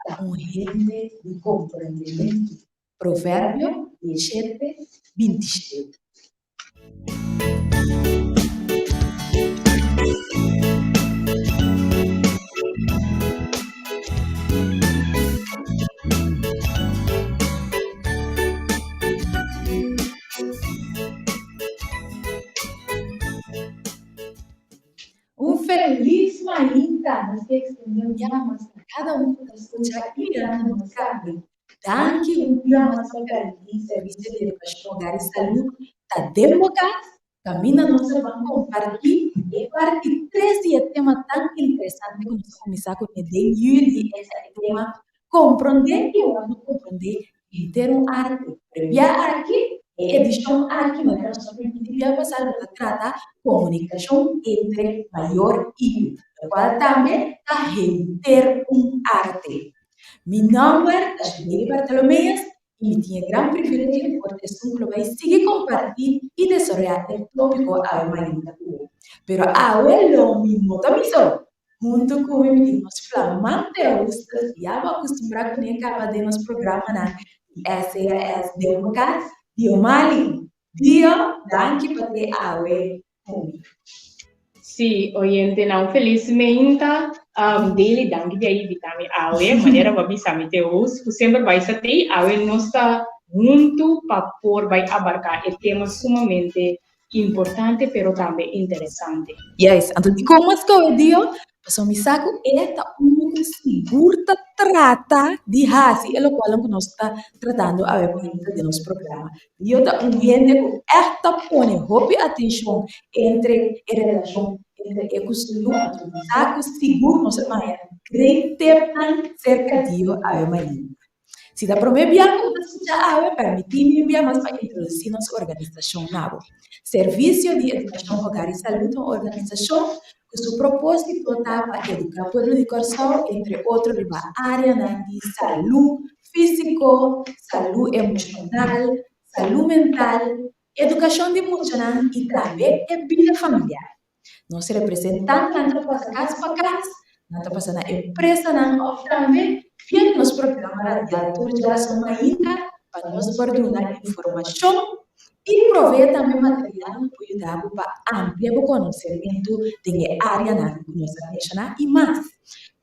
ta un hende di komprendementu. Proverbio diesshete, bintishete. Un felis mainta! Nos ta extende un dia mas pa cada un cu ta scucha y mirando nos tambe. Danki un dia mas pa permiti Servicio di Educacion Hogar y Salud ta den bo cas, caminda nos ta ban comparti e parti tres di e tema tan interesante cu nos a cuminsa cune den juli, esta e tema Comprende y wordo comprende henter un arte. Pero bia aki, e edishon aki, manera nos a permiti bia pasá, lo ta trata komunikashon entre mayor i yu, lokual tambe ta henter un arte. Mi nòmber ta Shirley Bartolomeus i mi tin e gran privilegio di por ta esun ku lo bai sigui kompartí i desaroyá e tópiko awe mainta ku bo. Pero awe lo mi no ta mi so. Huntu ku mi mi tin nos flamante hostess ya bo akustumbrá kuné kaba den nos programanan di SAS den bo kas, Diomali. Dio, danki pa te awe ku mi. Sí, oyentenan, un felis meinta. Daily, danki di a invitá mi awe. Manera bo a bisa mi te host ku semper bai sa tei, awe nos ta huntu pa por bai abarká e tema sumamente Importante pero tambe interesante. Juist, anto dikon mas koe Dio? Pasobra mi sa ku e ta unu ku sigur ta trata di hasi e lokualnan ku nos ta tratando awe mainta den nos programa. Dio ta un hende ku ègt ta pone hopi atenshon entre e relashon entre e ku su yu, anto mi sa ku sigur nos a haña great tipnan serka Dio awe mainta. Si ta promé bia ku bo ta skucha awe, permití mi un bia mas pa introdusí nos organisashon na bo. Servisio di Edukashon Hogar i Salud ta un organisashon ku su propósito ta pa eduká pueblo di Kòrsou, entre otro riba áreanan di salú físiko, salú emoshonal, salú mental, edukashon di muchanan i tambe e bida familiar. Nos representantenan ta pasa kas pa kas, nan ta pasa na empresanan òf tambe via di nos programa radial tur djason mainta pa nos por duna informashon i proveé tambe materialnan ku por yuda bo pa amplia bo konosementu den e áreanan ku nos a menshoná i mas.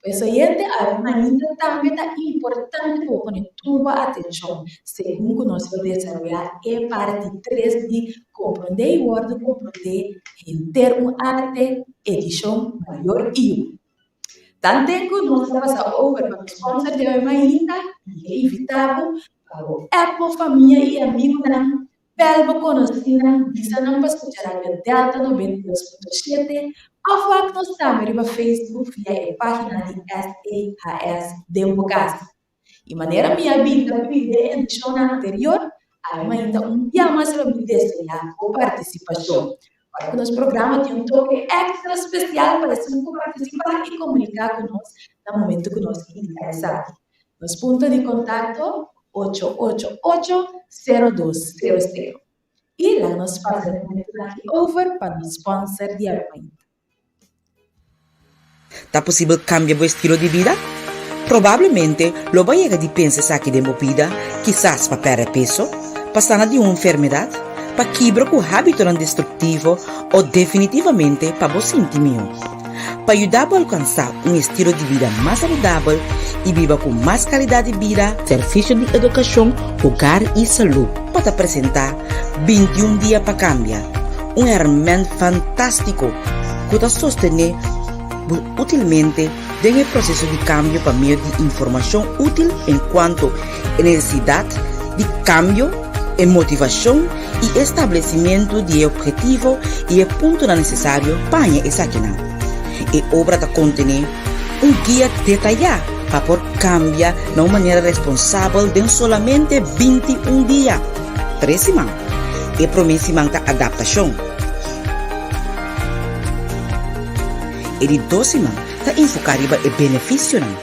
Pues oyente, awe mainta tambe ta importante pa bo pone tur bo atenshon segun ku nos lo desaroyá e parti tres di Komprondé i Wòrdu Komprondé henter un arte, edishon Mayor i Yu. Tanten ku nos ta pasa over pa nos sponsor di awe mainta, mi ke invitá bo pa bo app bo famia i amigunan Bel bo konosínan, bisa nan pa skucha Radio Delta 92.7 òf wak nos tambe riba Facebook via e página di SEHS Den Bo Kas. I manera mi a bin ta pidi den edishonnan anterior, awe mainta un bia mas lo mi deseá bo partisipashon. Ora ku nos programa tin un toke èkstra spesial pa esun ku partisipá i komuniká ku nos na momentu ku nos indiká esaki. Nos punto di kontakto, ocho ocho ocho, sero dos sero sero. I laga nos pasa e momentunan aki over pa nos sponsor di awe mainta. Ta posibel kambia bo estilo di bida? Probablemente lo bo a yega di pensa esaki den bo bida, kisas pa pèrdè peso, pa sana di un enfermedat, pa kibra ku hábitonan destruktivo o definitivamente pa bo sinti mihó. Pa yuda bo alkansá un estilo di bida mas saludabel i biba ku mas kalidat di bida, Servisio di Edukashon, Hogar i Salú pa ta presentá 21 Dia pa Kambia, un hèrmènt fantástiko ku ta sostené bo útilmente den e proseso di kambio pa medio di informashon útil enkuanto e nesesidat di kambio, e motivashon i e stablesimentu di e ophetivo i e puntonan nesesario pa haña esakinan. E obra ta kontené un guia detayá pa por kambia na un manera responsabel den solamente 21 dia, tres siman. E promé siman ta adaptashon. E di dos siman ta enfoká riba e benefisionan.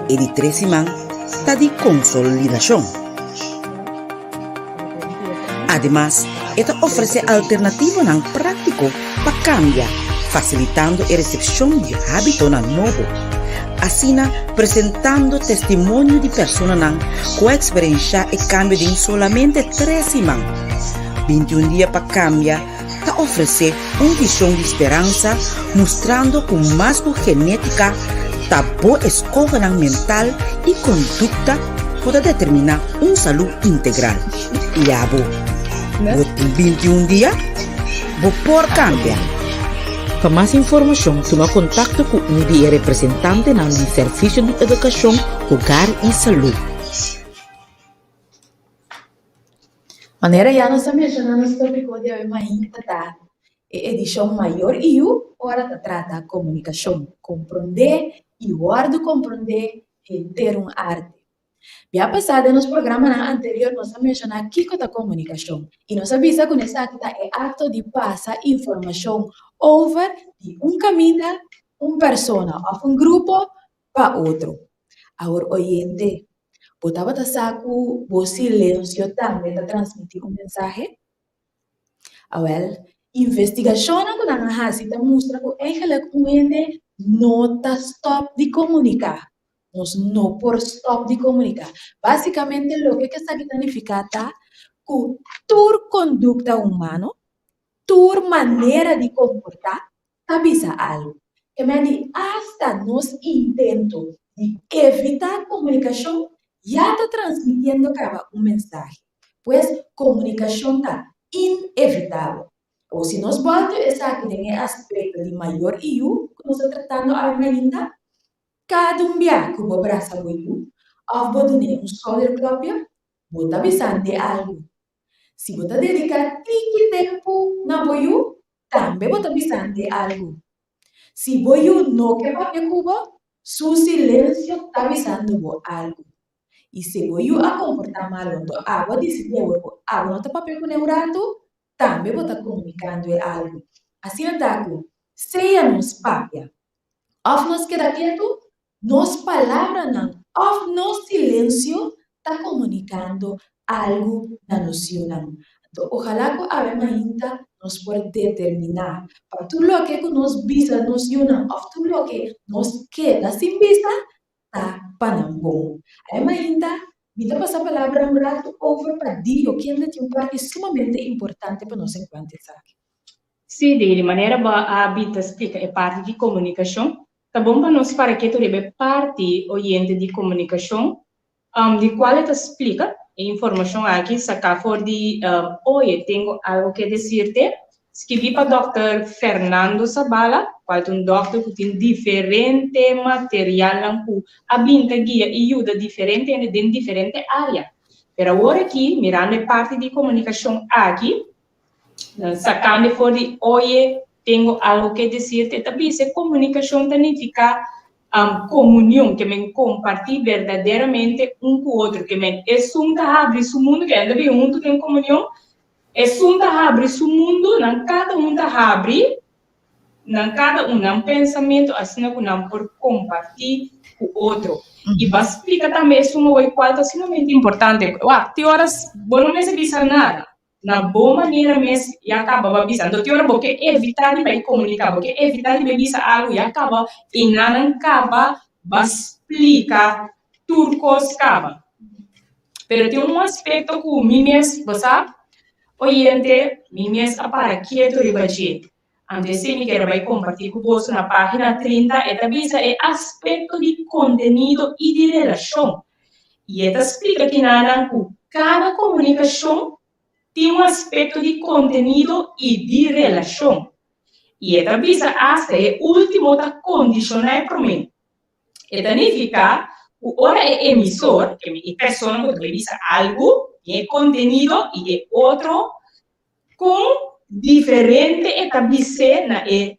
E di tres siman ta di konsolidashon. Ademas, e ta ofresé alternativonan práktiko pa kambia. fasilitando e resepshon di hábitonan nobo, asina presentando testimonio di personanan ku a eksperenshá e kambio den solamente tres siman. Bintiun Dia pa Kambia ta ofresé un vishon di speransa mustrando ku mas ku genétika ta bo eskohonan mental i kondukta ku ta determiná un salú integral. I abo, bo tin 21 dia? Bo por kambia! Pa mas informashon tuma kontakto ku un di e representantenan di Servisio di Edukashon, Hogar i Salú. Manera ya nos a menshoná nos tópiko di awe mainta ta e edishon Mayor i Yu ora ta trata komunikashon, komprondé i wòrdu komprondé henter un arte. Bia pasá den nos programanan anterior nos a menshoná kiko ta komunikashon i nos a bisa ku esaki ta e akto di pasa informashon over di un kaminda, un persona òf un grupo pa otro. Awor oyente, bo tabata sa ku bo silensio tambe ta transmití un mensahe? Awèl, investigashonnan ku nan a hasi ta mustra ku eigenlik un hende no ta stòp di komuniká. Nos no por stòp di komuniká. Básikamente loke ku esaki ta nifiká ta ku tur kondukta humano, tur manera di komportá ta bisa algu. Ke men di asta nos intento di evitá komunikashon ya ta transmitiendo kaba un mensahe. Pues komunikashon ta inevitabel. Awor si nos bòltu esaki den e aspekto di mayor i yu ku nos ta tratando awe mainta, kada un bia ku bo brasa bo yu òf bo dun'é un skouderklopje, bo ta bisand'é algu. Si bo ta dediká tiki tempu na bo yu, tambe bo ta bisandi algu. Si bo yu no ke papia ku bo, su silensio ta bisando bo algu. I si bo yu a komportá malu anto abo a disidí awor ku abo no ta papia kuné un ratu, tambe bo ta komunikando e algu. Asina ta ku sea nos papia òf nos keda ketu, Nos palabranan òf nos silensio ta komunikando algu na nos yunan. Anto ojalá ku awe mainta nos por determiná pa tur loke ku nos bisa nos yunan òf tur loke nos keda sin bisa ta pa nan bon. Awe mainta mi ta pasa palabra un ratu over pa Dio kende tin un parti sumamente importante pa nos enkuanto esaki. Sí, Deli, manera bo a bita splika e parti di komunikashon, Ta bon pa nos para ketu riba e parti oyente di komunikashon, di kual e ta splika e informashon aki saká for di Oye, tengo algo que decirte, skibí pa dòkter Fernando Zabala, kual ta un dòkter ku tin diferente materialnan ku a bin ta guia i yuda diferente hende den diferente área. Pero awor aki, mirando e parti di komunikashon aki, Sakando for di oye, tengo algo que decirte, ta bisa e komunikashon ta nifiká komunion, ke men kompartí berdaderamente un ku otro, ke men esun ta habri su mundu, ke nan ta bin huntu den komunion, esun ta habri su mundu, nan kada un ta habri nan kada un nan pensamentu asina ku nan por kompartí ku otro. I bo a splika tambe esun awor kual ta sumamente importante. Wak, tin oras bo no mester bisa nada. Na bo manera mes ya kaba bo a bisa. Anto tin ora bo ke evitá di bai komuniká, bo ke evitá di bai bisa algu, ya kaba i nan kaba ba splika tur kos kaba. Pero tin un aspekto ku mi mes, bo sa, oyente, mi mes a para ketu riba dje. Anto esei mi kier a bai kompartí ku boso na página 30, e ta bisa e aspekto di kontenido i di relashon. I e ta splika kinanan ku kada komunikashon tin un aspekto di kontenido i di relashon. I e ta bisa asta e último ta kondishoná e promé. E ta nifiká ku ora e emisor, e persona ku ta bai bisa algu, tin e kontenido i e otro Kon diferente e ta bis'é na e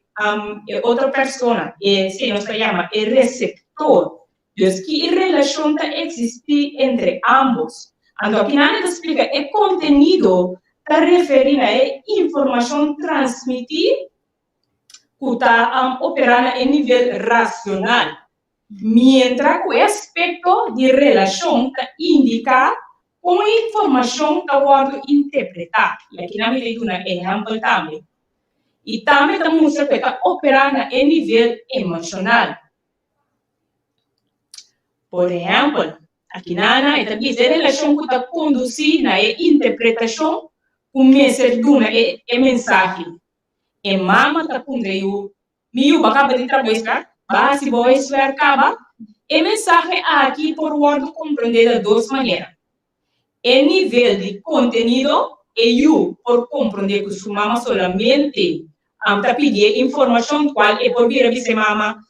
e otro persona, e si nos ta yama e receptor. Dus ki relashon ta eksistí entre ámbos? Anto akinan e ta splika e kontenido ta referí na e informashon transmití ku ta operá na e nivel rasional. Mientra ku e aspekto di relashon ta indiká kon e informashon ta wòrdu interpretá. I akinan mi ta duna ehèmpel tambe. I tambe ta mustra ku e ta operá na e nivel emoshonal. Por ehèmpel, akinana e ta bisa e relashon ku ta kondusí na e interpretashon ku mester duna e e mensahe. E mama ta puntra e yu, Mi yu, bo a kaba di trabou eswèrk? Bo a hasi bo eswèrk kaba? E mensahe aki por wòrdu komprendé na dos manera. E nivel di kontenido, e yu por komprondé ku su mama solamente ta pidi e informashon kual e por bira bisa e mama,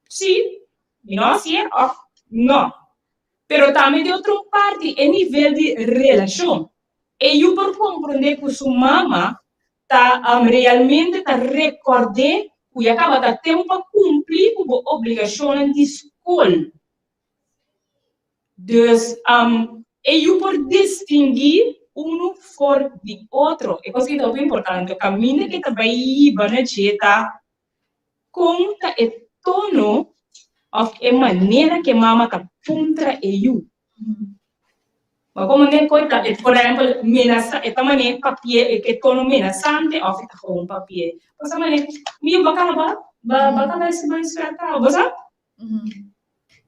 Sí, mi no hasié òf no. Pero tambe di otro parti e nivel di relashon, e yu por komprondé ku su mama ta realmente ta rekord'é ku ya kaba ta tempu pa kumpli ku bo obligashonnan di skol. Dus, e yu por distinguí unu for di otro. E kos aki ta hopi importante. Kaminda ke ta bai hiba na dje ta kon ta e tono òf e manera ke mama ta puntra e yu. Ma komo ne koi ta, por ehèmpel, menasa, e ta manera papia e tono menasante òf e ta gewoon papia. Pasobra manera, mi yu bo a kaba, bo a kaba e sua kaba, bo sa?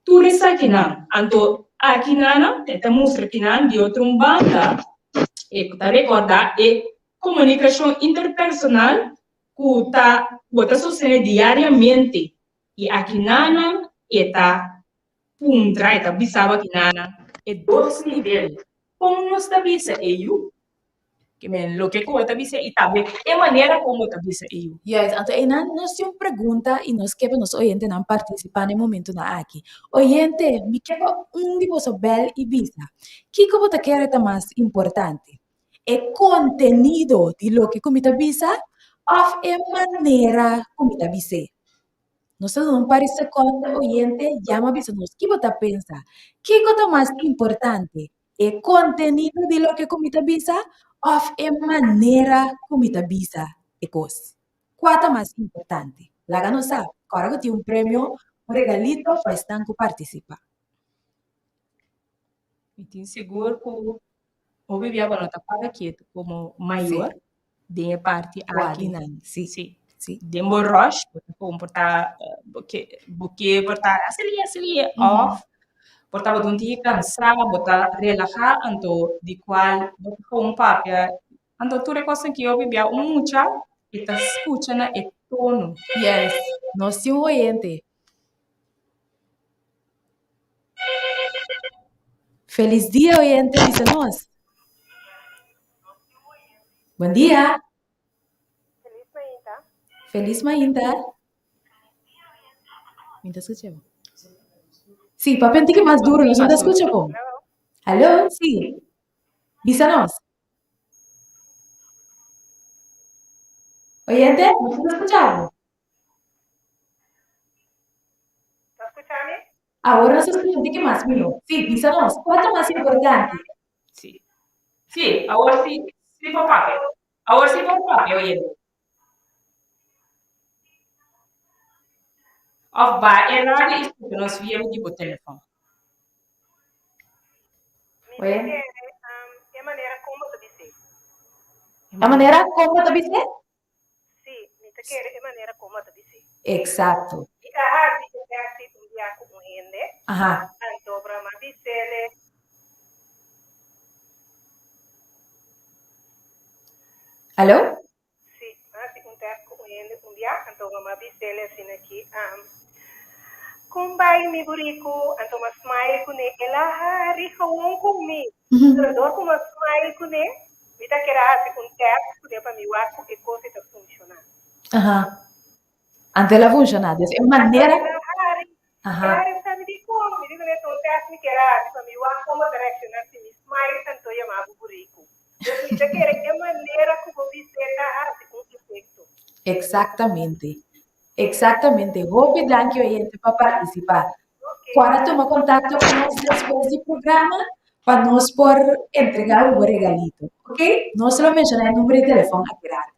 Tur esakinan. Anto akinan e ta mustra kinan di otro un banda e ku ta rekordá e komunikashon interpersonal ku ta bo ta sostené diariamente i akinanan e ta puntra e ta bisa bo akinanan e dos nivel kon nos ta bisa e yu Ke men loke ku bo ta bisa i tambe e manera kon bo ta bisa e yu. Juist, anto einan nos tin un pregunta i nos ke pa nos oyentenan partisipá na e momentunan aki. Oyente, mi ke pa un di boso bèl i bisa, kiko bo ta kere ta mas importante? E kontenido di loke ku mi ta bisa òf e manera ku mi ta bis'é? Nos ta duna un par di sekònde, oyente, yama bisa nos ki bo ta pensa. Kiko ta mas importante? E kontenido di loke ku mi ta bisa òf e manera ku mi ta bisa e kos? Kua ta mas importante? Laga nos sa. Kòrda ku tin un premio, un regalito pa esnan ku partisipá. Mi tin sigur ku hopi bia bo no ta para ketu komo mayor. Den e parti aki. Sí. Sí. Sí. Den bo rush, bo ta kon por ta, bo ke, bo ke por ta asili, asili, òf por ta bo ta un tiki kansá, bo ta relahá, anto di kual bo ta kon papia. Anto tur e kosnan ki hopi bia un mucha e ta skucha na e tono. Yes, nos tin un oyente. Felis dia oyente, bisa nos. Bon dia. Feliz mainta. Feliz mainta. Mi ta skucha bo. Sí, papia un tiki mas duro, nos no ta skucha bo. Hallo, sí. Bisa nos. Oyente, nos no ta skucha bo. Ta skucha mi? Awor nos ta skucha un tiki mas mihó. Sí, bisa nos, kua ta mas importante? Sí. Sí, awor sí, sí por papia. Awor sí por papia, oyente. Of ba e radio i skucha nos via di bo telefòn. Mi ta kere e manera kon bo ta bis'é. E manera kon bo ta bis'é? Sí, mi ta kere e manera kon bo ta bis'é. Eksakto. Mi a hasi e tèsti un bia ku un hende, Aha. anto broma bis'é. Alo? Sí, mi a hasi un tèst ku un hende un bia, anto mama bis'é asina ki, Kon bai mi buriku? Anto mi a smile kuné, el a hari gewoon ku mi. Pero dor ku mi a smile kuné, mi ta kere hasi un tèst kuné pa mi wak ku e kos ei ta funshoná. Aha. Anto el a funshoná. Dus e manera. El a hari. Aha. El a hari sa mi di kon? Mi di kuné ta un tèst mi kere hasi pa mi wak kon bo ta reakshoná si mi smile anto yama bo buriku. Dus mi ta kere e manera ku bo bis'é ta hasi un efekto. Eksaktamente. Eksaktamente. Hopi danki oyente pa partisipá. Kòrda tuma kontakto ku nos despues di programa pa nos por entregá bo regalito. Ok? Nos lo menshoná e number di telefòn aki rato.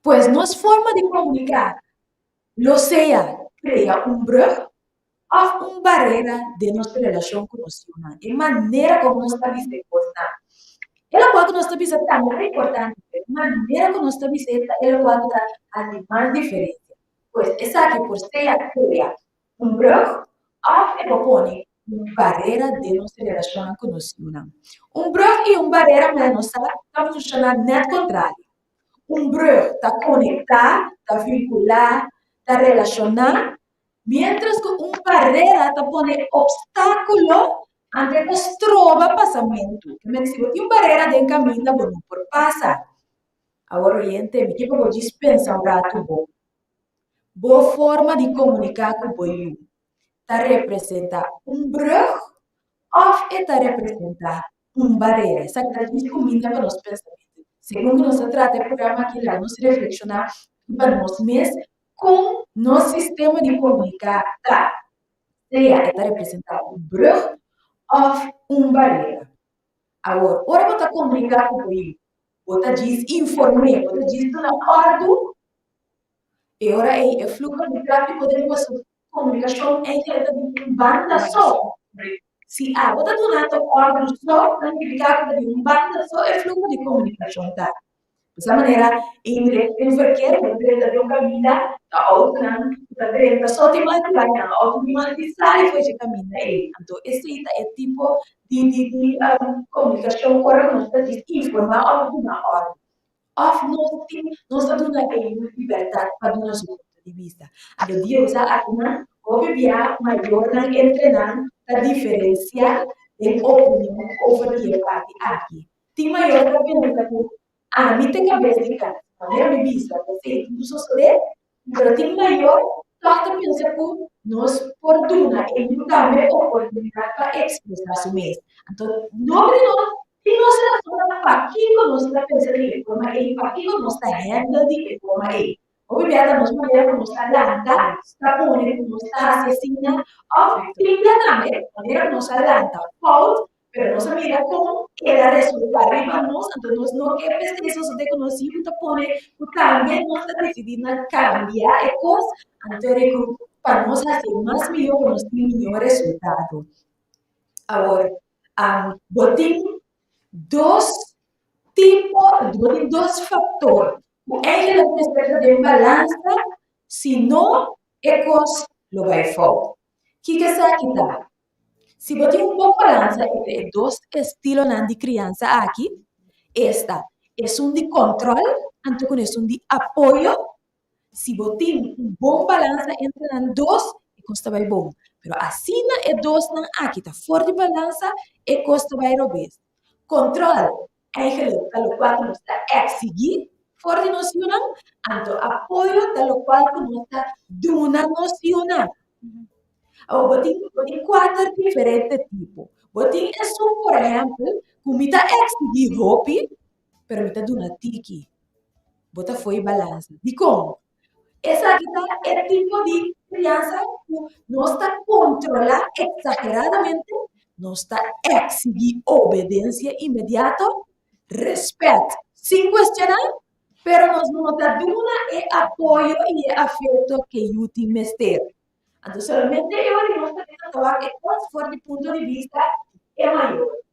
Pues nos forma di komuniká lo sea krea un brùg òf un barera den nos relashon ku nos yunan. E manera kon nos ta bisa e kosnan. E lokual ku nos ta bisa tambe ta importante, pero e manera ku nos ta bis'é ta e lokual ku ta hasi mas diferensia. Pues esaki por sea krea un brug òf e por pone un barera den nos relashonnan ku nos yunan. Un brug i un barera manera nos sa ta funshoná nèt kontrario. Un brug ta konektá, ta vinkulá, ta relashoná, miéntras ku un barera ta pone opstákulo anto e ta stroba pasamentu. Ke men si bo tin un barera den kaminda bo no por pasa. Awor oyente, mi ke pa bo djis pensa un ratu bo. Bo forma di komuniká ku bo yu ta representá un brug òf e ta representá un barera? Esaki ta djis kuminda pa nos pensamentu. Segun ku nos ta trata e programa aki laga nos reflekshoná riba nos mes kon nos sistema di komuniká ta, sea e ta representá un brug òf un barera. Awor, ora bo ta komuniká ku bo yu, bo ta djis inform'é, bo ta djis duna òrdu, e ora ei e fluho di tráfiko den boso komunikashon eigenlijk ta di un banda so. Si abo ta dunando òrdu so, ta nifiká ku ta di un banda so e fluho di komunikashon ta. Di esa manera, in verkeer, bo ta drenta den un kaminda, ta outonan ku ta drenta so tin mas di bai nan, outo tin mas di sali for dje kaminda ei. Anto esei ta e tipo di di di komunikashon ora ku nos ta djis informá òf duna òrdu. Òf nos tin nos ta duna e yu libertat pa duna su punto di bista. Anto dia usa akinan hopi bia mayornan entre nan ta diferensiá den opinion over di e parti aki. Tin mayor ta pensa ku ami ta kabes di kas, manera mi bisa ta esei tin ku sosodé, pero tin mayor tòg ta pensa ku nos por duna e yu tambe oportunidat pa ekspresá su mes. Anto no di nos tin nos rasonnan pakiko nos ta pensa di e forma ei, pakiko nos ta hèndel di e forma ei. Hopi bia ta nos manera ku nos ta lanta ta pone ku nos ta hasi asina òf tin bia tambe manera ku nos a lanta fout pero nos a mira kon el a resultá riba nos anto nos no ke p'esei sosodé ku nos yu ta pone ku tambe nos ta disidí na kambia e kos anto riku pa nos hasi mas mihó pa nos tin mihó resultado. Awor bo tin dos tipo, bo tin dos faktor ku eigenlijk mester ta den balansa, si no e kos lo bai fout. Kiko esaki ta? Si bo tin un bon balansa entre e dos estilonan di kriansa aki, esta esun di kòntròl anto ku esun di apoyo, Si bo tin un bon balansa entre nan dos, e kos ta bai bon. Pero asina e dosnan aki ta for di balansa, e kos ta bai robes. Control, eigenlijk ta lokual ku nos ta eksigí for di nos yunan, anto apoyo ta lokual ku nos ta duna nos yunan. Awor bo tin bo tin kuater diferente tipo. Bo tin esun por ehèmpel ku mi ta eksigí hopi, pero mi ta duna tiki. Bo ta fo'i balansa. Dikon? Esaki ta e tipo di kriansa ku nos ta kontrolá eksageradamente, nos ta eksigí obedensia inmediato, rèspèt sin kuestioná, pero nos no ta duna e apoyo i e afekto ku e yu tin mester. Anto solamente e ora nos ta bisa ta wak e kos for di punto di bista e mayor.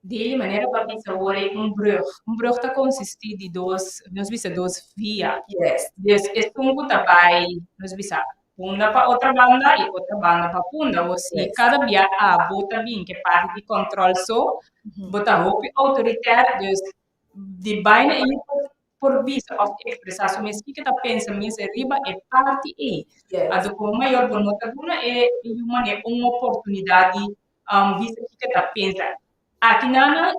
Di manera pa bisa awor ei un brug. Un brug ta konsistí di dos, nos bisa dos via. Yes. Dus esun ku ta bai, nos bisa Punda pa otra banda i otra banda pa Punda. Awor si Yes. kada bia abo ta bin ke parti di kòntròl so, bo ta hopi outoritèr, dus di baina e por bisa òf ekspresá su mes kiko e ta pensa mes riba e parti ei. Yes. Anto komo mayor bo no ta duna e yu manera un oportunidat di bisa kiko e ta pensa. Aki nan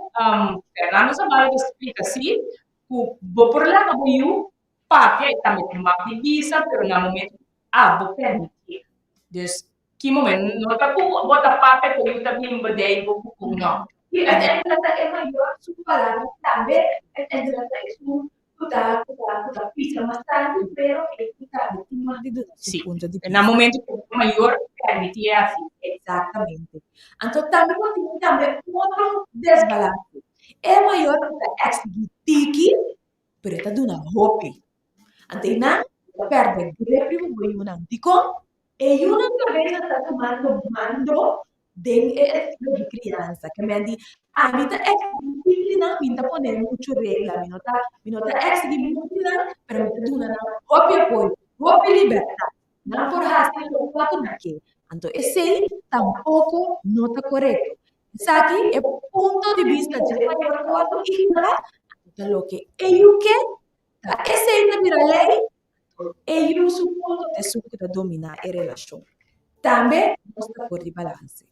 Fernando Zavala ta splika si ku bo por laga bo yu papia e tambe tin mag di bisa pero na momento ku abo permitié. Dus ki momento no ta ku bo ta papia ku yu ta bin bedei bo ku ku no. I uiteindelijk ta e mayor su palabra tambe uiteindelijk ta esun ku ta ku ta ku ta pisa mas tantu pero e ku tambe tin mag di duna su Sí, punto di na bista. momento ku e mayor permitié asi. Exactamente. Anto tambe por tin tambe otro desbalance. E mayor ku ta eksigí tiki pero e ta duna hopi. Anto einan bo ta pèrdè grip riba bo yunan. Dikon? E yunan ta bes a ta tumando mando den e estilo di kriansa. Ke men di, Ami ta exigí disciplina, mi ta pone muchu regla, mi no ta, mi no ta exigí muchu di nan, pero mi ta duna nan hopi apoyo, hopi libertad. Nan por hasi loke ku nan ke. Anto esei tampoko no ta korekto. Esaki e punto di bista dje mayor ku wòrdu ignorá, anto ta loke e yu ke, ta esei ta bira lei, anto e yu su punto ta esun ku ta dominá e relashon. Tambe nos ta por di balanse.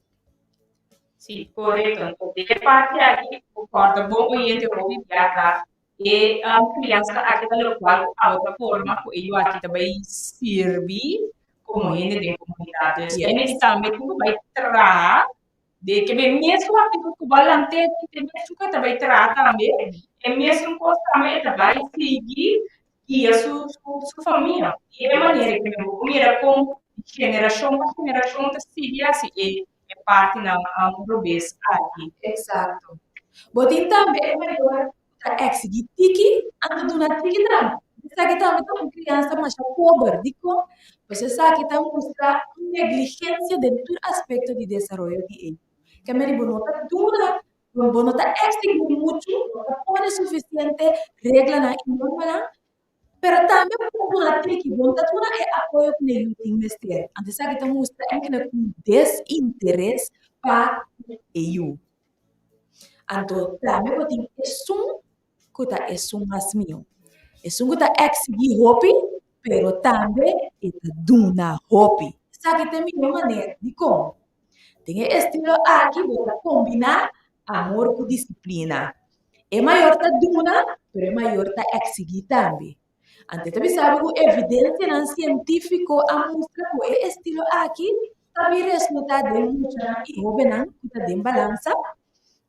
Sí, korekto. Anto den e parti aki, bo kòrda bon oyente hopi biaha E kriansa aki ta lokual ku abo ta forma ku e yu aki ta bai sirbi komo hende den komunidat. Dus e mester tambe tin ku bai traha de ke be mesun aktitut ku bo a lant'é e mesun ku e ta bai traha tambe, e mesun kos tambe e ta bai sigui guia su su famia. Di e manera ke bo por mira kon generashon pa generashon ta sigui hasi e e partinan robes aki. Eksakto. Bo tin tambe e mayor ku ta eksigí tiki, anto duna tiki tambe. Esaki tambe ta un kriansa masha pober. Dikon? Pasobra esaki ta mustra un negligensia den tur aspekto di desaroyo di e yu. Kemeri bo no ta duna, bo no ta eksigí muchu, bo no ta pone sufisiente reglanan i normanan, Pero tambe bo por duna tiki, bo no ta duna e apoyo ku e yu tin mester. Anto esaki ta mustra enkele un desinteres pa e yu. Anto tambe bo tin esun ku ta esun mas mihó. Esun ku ta eksigí hopi, pero tambe e ta duna hopi. Esaki ta e mihó manera. Dikon? Den e estilo aki bo ta kombiná amor ku disiplina. E mayor ta duna, pero e mayor ta eksigí tambe. Anto e ta bisa bo ku evidensianan sientífiko a mustra ku e estilo aki ta bin resultá den muchanan i hóbennan ku ta den balansa,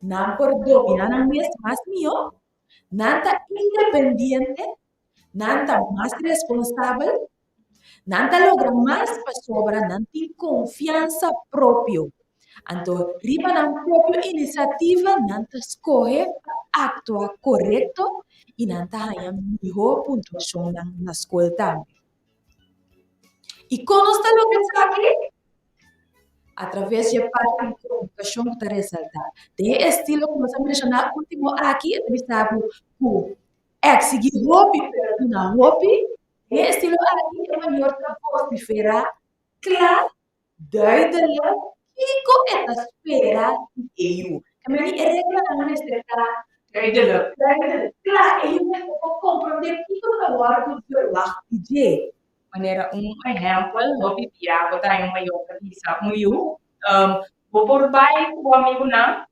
nan por dominá nan mes mas mihó, nan ta independiente, nan ta mas responsabel, Nan ta logra mas pasobra nan tin konfiansa propio. Anto riba nan propio inisiativa nan ta skohe pa aktua korekto i nan ta haña mihó puntuashonnan na skol tambe. I kon nos ta logra esaki? Atraves di e parti di komunikashon ku ta resaltá. Den e estilo ku nos a menshoná último aki e ta bisa bo ku eksigí hopi pero duna hopi. Den e estilo aki e mayor ta vosiferá kla, duidelijk, kiko e ta spera di e yu. También e reglanan mester ta Duidelijk. Duidelijk, kla, e yu mester por komprondé kiko ta wòrdu verwagt di dje. Manera un ehèmpel, hopi bia bo ta haña un mayor ta bisa un yu, bo por bai ku bo amigunan,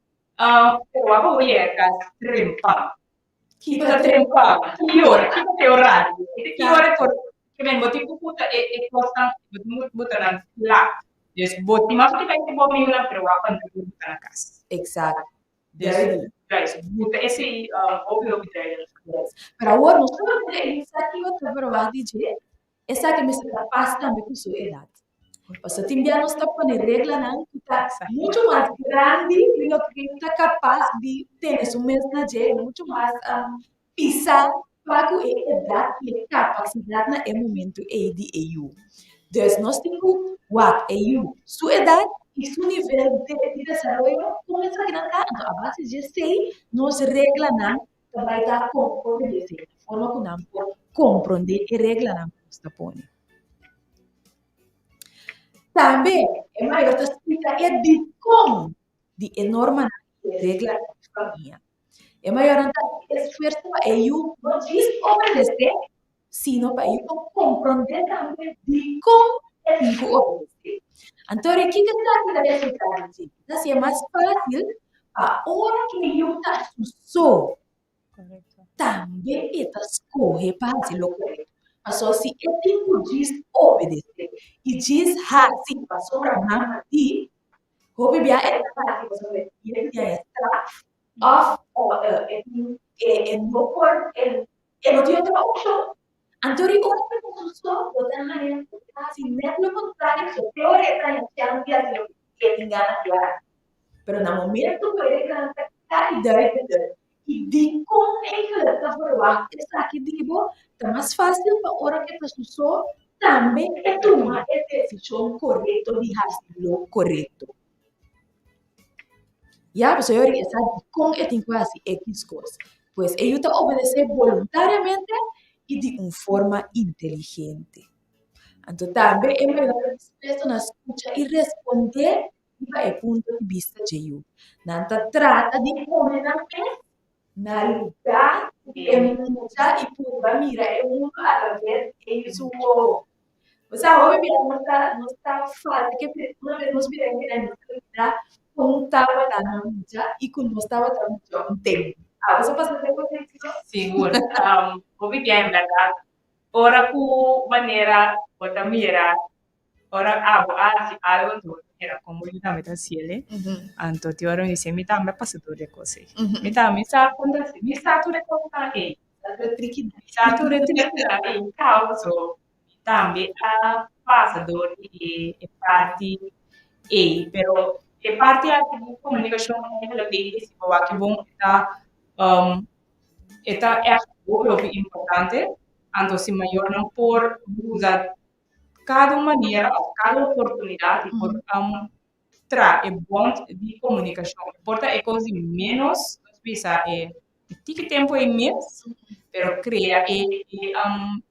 pero wak bo yega kas trempan. Kiko ta trempa? Ki ora? Kiko ta e horario? E ki ora por ke men bo tin ku buta e e kosnan bo tin ku buta nan kla. Dus bo tin mas ku bai ku bo amigunan pero wak pa bo buta na kas. Exacto. Dus guys buta esei hopi hopi duidelijk. Yes. Pero awor no solamente e inisiativa ta verwacht di dje, Esaki mester ta pas tambe ku su edat. Pasobra tin bia nos ta pone reglanan ku ta muchu mas grandi di loke e ta kapas di tene su mes na dje, muchu mas pisá pa ku e edat i e kapasidat na e momentu ei di e yu. Dus nos tin ku wak e yu su edat i su nivel di desaroyo kon esakinan ta, anto a base di esei nos reglanan ta bai ta konforme di esei, di forma ku nan por komprondé e reglanan ku nos ta pone. Tambe e mayor ta splika e dikon di e normanan i e reglanan di famia. E mayornan ta hasi esfuerso pa e yu no djis obedesé, sino pa e yu por komprondé tambe dikon e tin ku obedesé. Anto kiko esaki ta resultá di dje? Ta hasié mas fásil pa ora ku e yu ta su so, tambe e ta skohe pa hasi lo korekto. Pasobra si e tin ku djis obedesé i djis hasi pasobra mama di, hopi bia e ta hasi pasobra e tin e straf òf e tin e no por e no tin otro opshon. Anto ri ora ku ta su so, bo ta haña ku ta hasi nèt lo kontrario, so peor e ta haña chèns di hasi loke e tin gana di hasi. Pero na momento ku e reglanan ta kla i duidelijk i dikon eigenlijk ta verwagt esaki di bo, ta mas fásil pa ora ku e ta su so tambe e tuma e desishon korekto di hasi lo korekto. Ya, pasobra e sa dikon e tin ku hasi ekis kos. Pues e yu ta obedesé boluntariamente i di un forma inteligente. Anto tambe e mayor ta dispuesto na skucha i respondé riba e punto di bista dje yu. Nan ta trata di pone nan mes na lugá di e mucha i purba mira e mundu atraves di su wowo. Bo sa, hopi bia nos ta nos ta falta ke una bes nos bira grandi nos ta olbida kon tabata nos mucha i ku nos tabata mucha un tempu. Abo sa pasa den kos así? Sigur. Hopi bia en bèrdat ora ku manera bo ta mira Ora abo a hasi algo anto bo ta mira kon bo yu tambe ta hasiel e. Anto tin ora mi di mi tambe a pasa tur e kos ei. Mi tambe mi sa kon ta hasi, mi sa tur e kosnan ei. Mi sa tur e trikinan ei kau. So mi tambe a pasa dor di e parti ei. Pero e parti aki di komunikashon eigenlijk den si bo wak bon e ta e ta ègt hopi hopi importante. Anto si mayornan por usa Kada un manera òf kada oportunidat di por tra e bond di komunikashon. E por ta e kos di ménos, nos bisa e tiki tempu ei mes, pero krea e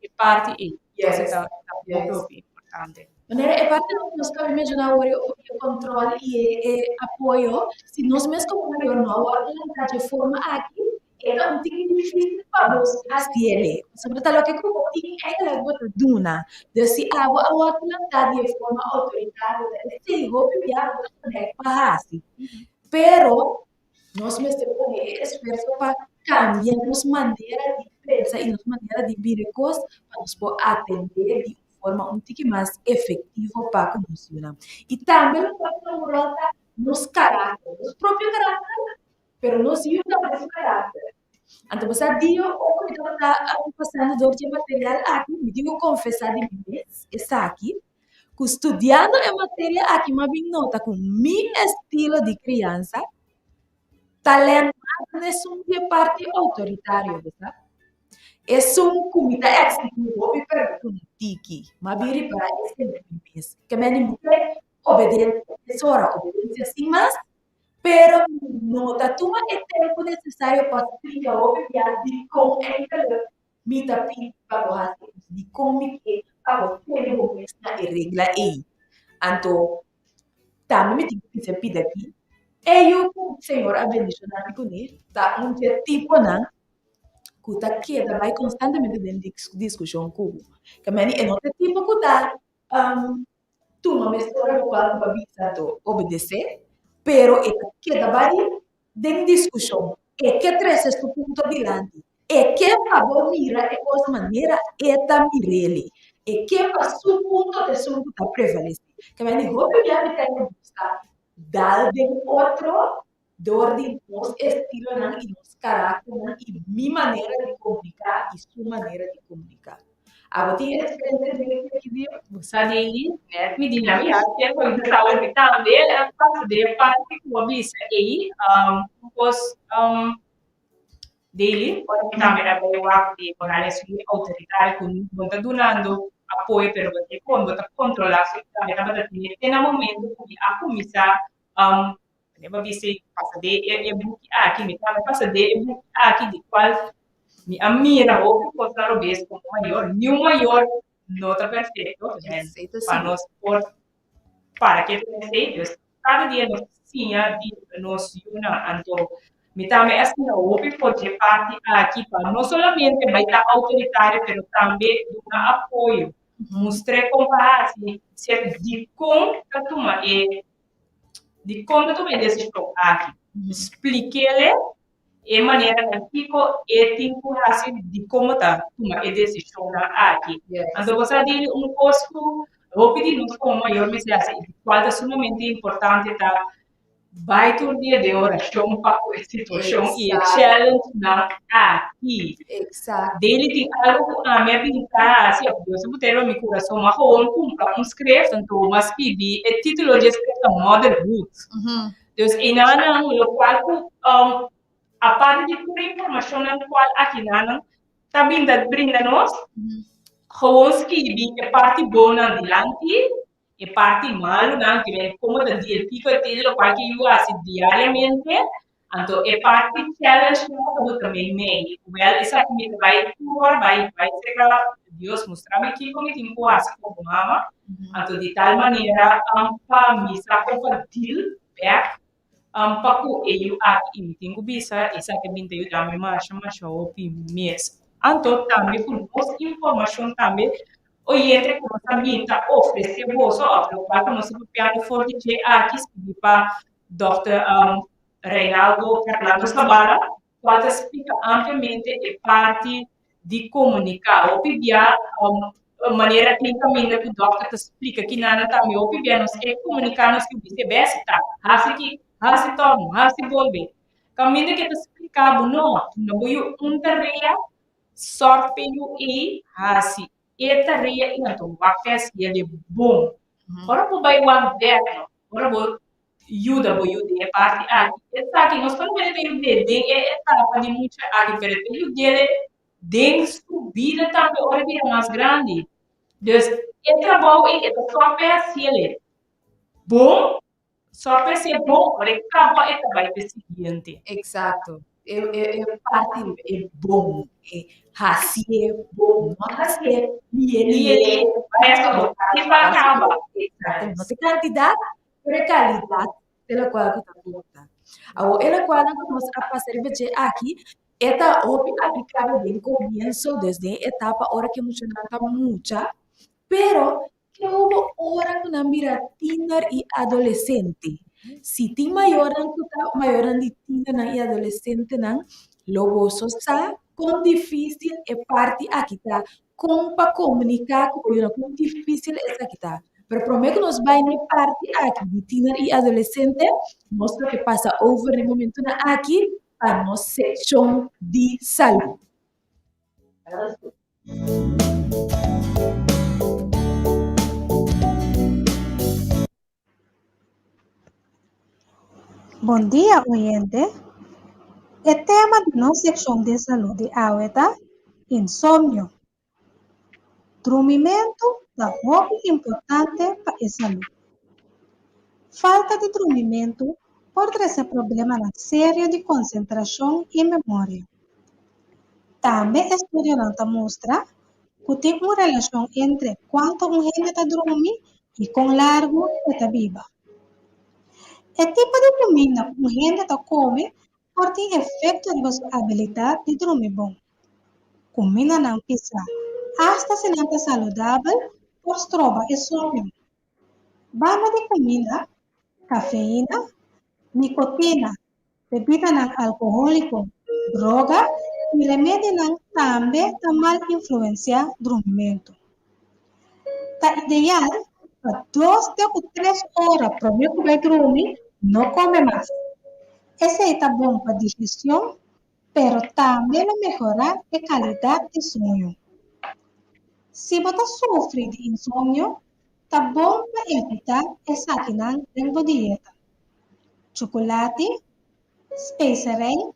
e parti ei. Yes. Ta hopi hopi importante. Manera e parti ku nos ta menshoná awor e kòntròl i e apoyo, si nos mes komo mayor no a wòrdu lantá dje forma aki, E ta un tiki difícil pa bo hasiele, pasobra ta loke ku bo tin eigenlijk bo ta duna. Dus si abo a wòrdu lantá di e forma outoritario ta esei hopi bia bo ta correct pa hasi. Pero nos mester pone e esfuerso pa kambia nos manera di pensa i nos manera di bira e kos pa nos por atendé di un forma un tiki mas efectivo pa ku nos yunan. I tambe lo cual ta un ròl ta nos karakter, nos propio karakter. Pero nos yu tambe su karakter. Anto bo sa dio ora mi tabata pasando dor di e material aki, mi tin ku konfesá di mi mes esaki, ku studiando e materia aki mi a bin nota ku mi estilo di kriansa ta lèn mas na esun di e parti outoritario, bo sa. Esun ku mi ta eksigí hopi pero ku no tiki. Mi a bin ripará esei na mi mes. Ke mende mi ke obedensia mesora, obedensia sin mas, Pero mi no ta tuma e tempu nesesario pa splika hopi bia dikon enkele mi ta pidi pa bo hasi esei, dikon mi ke pa bo tene bo mes na e regla ei. Anto, tambe mi tin ku bisa pida aki, e yu ku Señor a bendishoná mi kuné ta un dje tiponan ku ta keda bai konstantemente den diskushon ku bo. Kemeni e no ta e tipo ku ta Tuma mesora lokual ku bo a bisa anto obedesé, pero e ta keda bai den diskushon. E ke trese su punto dilanti. E ke pa bo mira e kos manera e ta mir'el. E ke pa su punto ta esun ku ta prevalesé. Kemey di hopi bia mi ta gusta dal den otro dor di nos estilonan i nos karakternan i mi manera di komuniká i su manera di komuniká. Abo tin eksperensia den esaki dia? Bo sa di ei, nèt mi di na mi hasi e kos sa hopi tambe a pasa den e parti ku bo a bisa ei, un kos daily, ora mi tambe a bai wak di Morales su outoritario ku bo ta dunando apoyo pero bo ta bo ta kontrolá su tambe tabata tene te na momento ku mi a kuminsá Mane bo bisa pasa de e buki aki, mi tambe pasa de e buki aki di cual mi a mira hopi cosnan robes como mayor. Niun mayor no ta perfecto, pa nos por para ke ta esey, dus cada dia nos ta siña di nos yunan. Anto mi tambe a siña hopi for dje parti aki pa no solamente bai ta autoritario pero tambe duna apoyo, mustr'é con pa haci cierto, dicon ta tuma e Dikon ta tuma e desishon aki? Splik'é e maneranan kiko e tin ku hasi dikon bo ta tuma e desishonnan aki. Anto bo sa di un kos ku hopi di nos komo mayor mester hasi i kual ta sumamente importante ta bai tur dia den orashon pa ku e situashon i e challengenan aki. Daily tin algo ku ami a bin ta hasi, of Dios a put'e riba mi kurason, m'a gewoon kumpra un script, anto m'a skibi e titulo dje script ta Motherhood. Dus einanan lokual ku aparte di tur e informashonnan kual akinanan ta bin ta brinda nos, gewoon skibi e parti bonnan dilanti. E parti malunan ke men komo ta deal kiko e tene lokual ke yu hasi diariamente, anto e parti challenge nan ku bo ta meimei. Wèl esaki mi ta bai tur ora bai bai serka Dios mustra mi kiko mi tin ku hasi komo mama, anto di tal manera pa mi sa kon pa deal bèk pa ku e yu aki i mi tin ku bisa esaki a bin ta yuda mi masha masha hopi mes. Anto tambe ku nos informashon tambe Oyente ku nos a bin ta ofresé boso òf lokual ku nos ta papiando for di dje aki skibí pa Dòkter Reinaldo Fernando Zavala kual ta splika ampliamente e parti di komuniká. Hopi bia manera tin kaminda ku dòkter ta splika kinana tambe hopi bia nos ke komuniká nos ke bisa e bes ta hasi ki hasi tòg hasi bolbe kaminda ke ta splika bo no tuma bo yu un tarea Sòrt p'e yu ei hasi e tarea i anto wak p'e hasi el e bon. Ora bo bai wak bèk no, ora bo yuda bo yu den e parti aki, esaki no solamente ta yud'é den e etapa di mucha aki, pero ta yud'é den su bida tambe ora e bira mas grandi. Dus e trabou ei e ta sòrt p'e hasi el e bon. Sòrt p'e hasi e bon, ora e kaba e ta bai p'e siguiente. Eksakto. E e e parti e bon, e hasié bon, no hasié lié lié. Lié lié, bai a pa kaba. Eksakto. No ta kantidat, pero e kalidat de lokual ku ta konta. Awor e lokualnan ku nos a pasa riba dje aki, e ta hopi aplikabel den komienso, dus den etapa ora ku e muchanan ta mucha, pero Ke hubo ora ku nan bira tiner i adolesente? Si tin mayornan ku ta mayornan di tinernan i adolesentenan, lo boso sa kon difísil e parti aki ta, kon pa komuniká ku bo yunan, kon difísil esaki ta. Pero promé ku nos bai na e parti aki di tiner i adolesente, nos lo ke pasa over na e momentunan aki pa nos sekshon di salú. Bon dia oyente. E tema di nos sekshon di salú di awe ta insomnio. Drumimentu ta hopi importante pa e salú. Falta di drumimentu por trese problemanan serio di konsentrashon i memoria. Tambe estudionan ta mustra ku tin un relashon entre kuantu un hende ta drumi i kon largu e ta biba. E tipo di kuminda ku un hende ta kome por tin efekto riba su abilidat di drumi bon. Kumindanan pisá, asta si nan ta saludabel, por stroba e soño. Banda di kuminda, kafeina, nikotina Bebidanan alkohóliko, droga i remedinan tambe ta mal influensiá drumimentu. Ta ideal pa dos te ku tres ora promé ku bai drumi no kome mas. Esei ta bon pa digestion pero tambe lo mehorá e kalidat di soño. Si bo ta sufri di insomnio, ta bon pa evitá esakinan den bo dieta. Chocolati, specerij,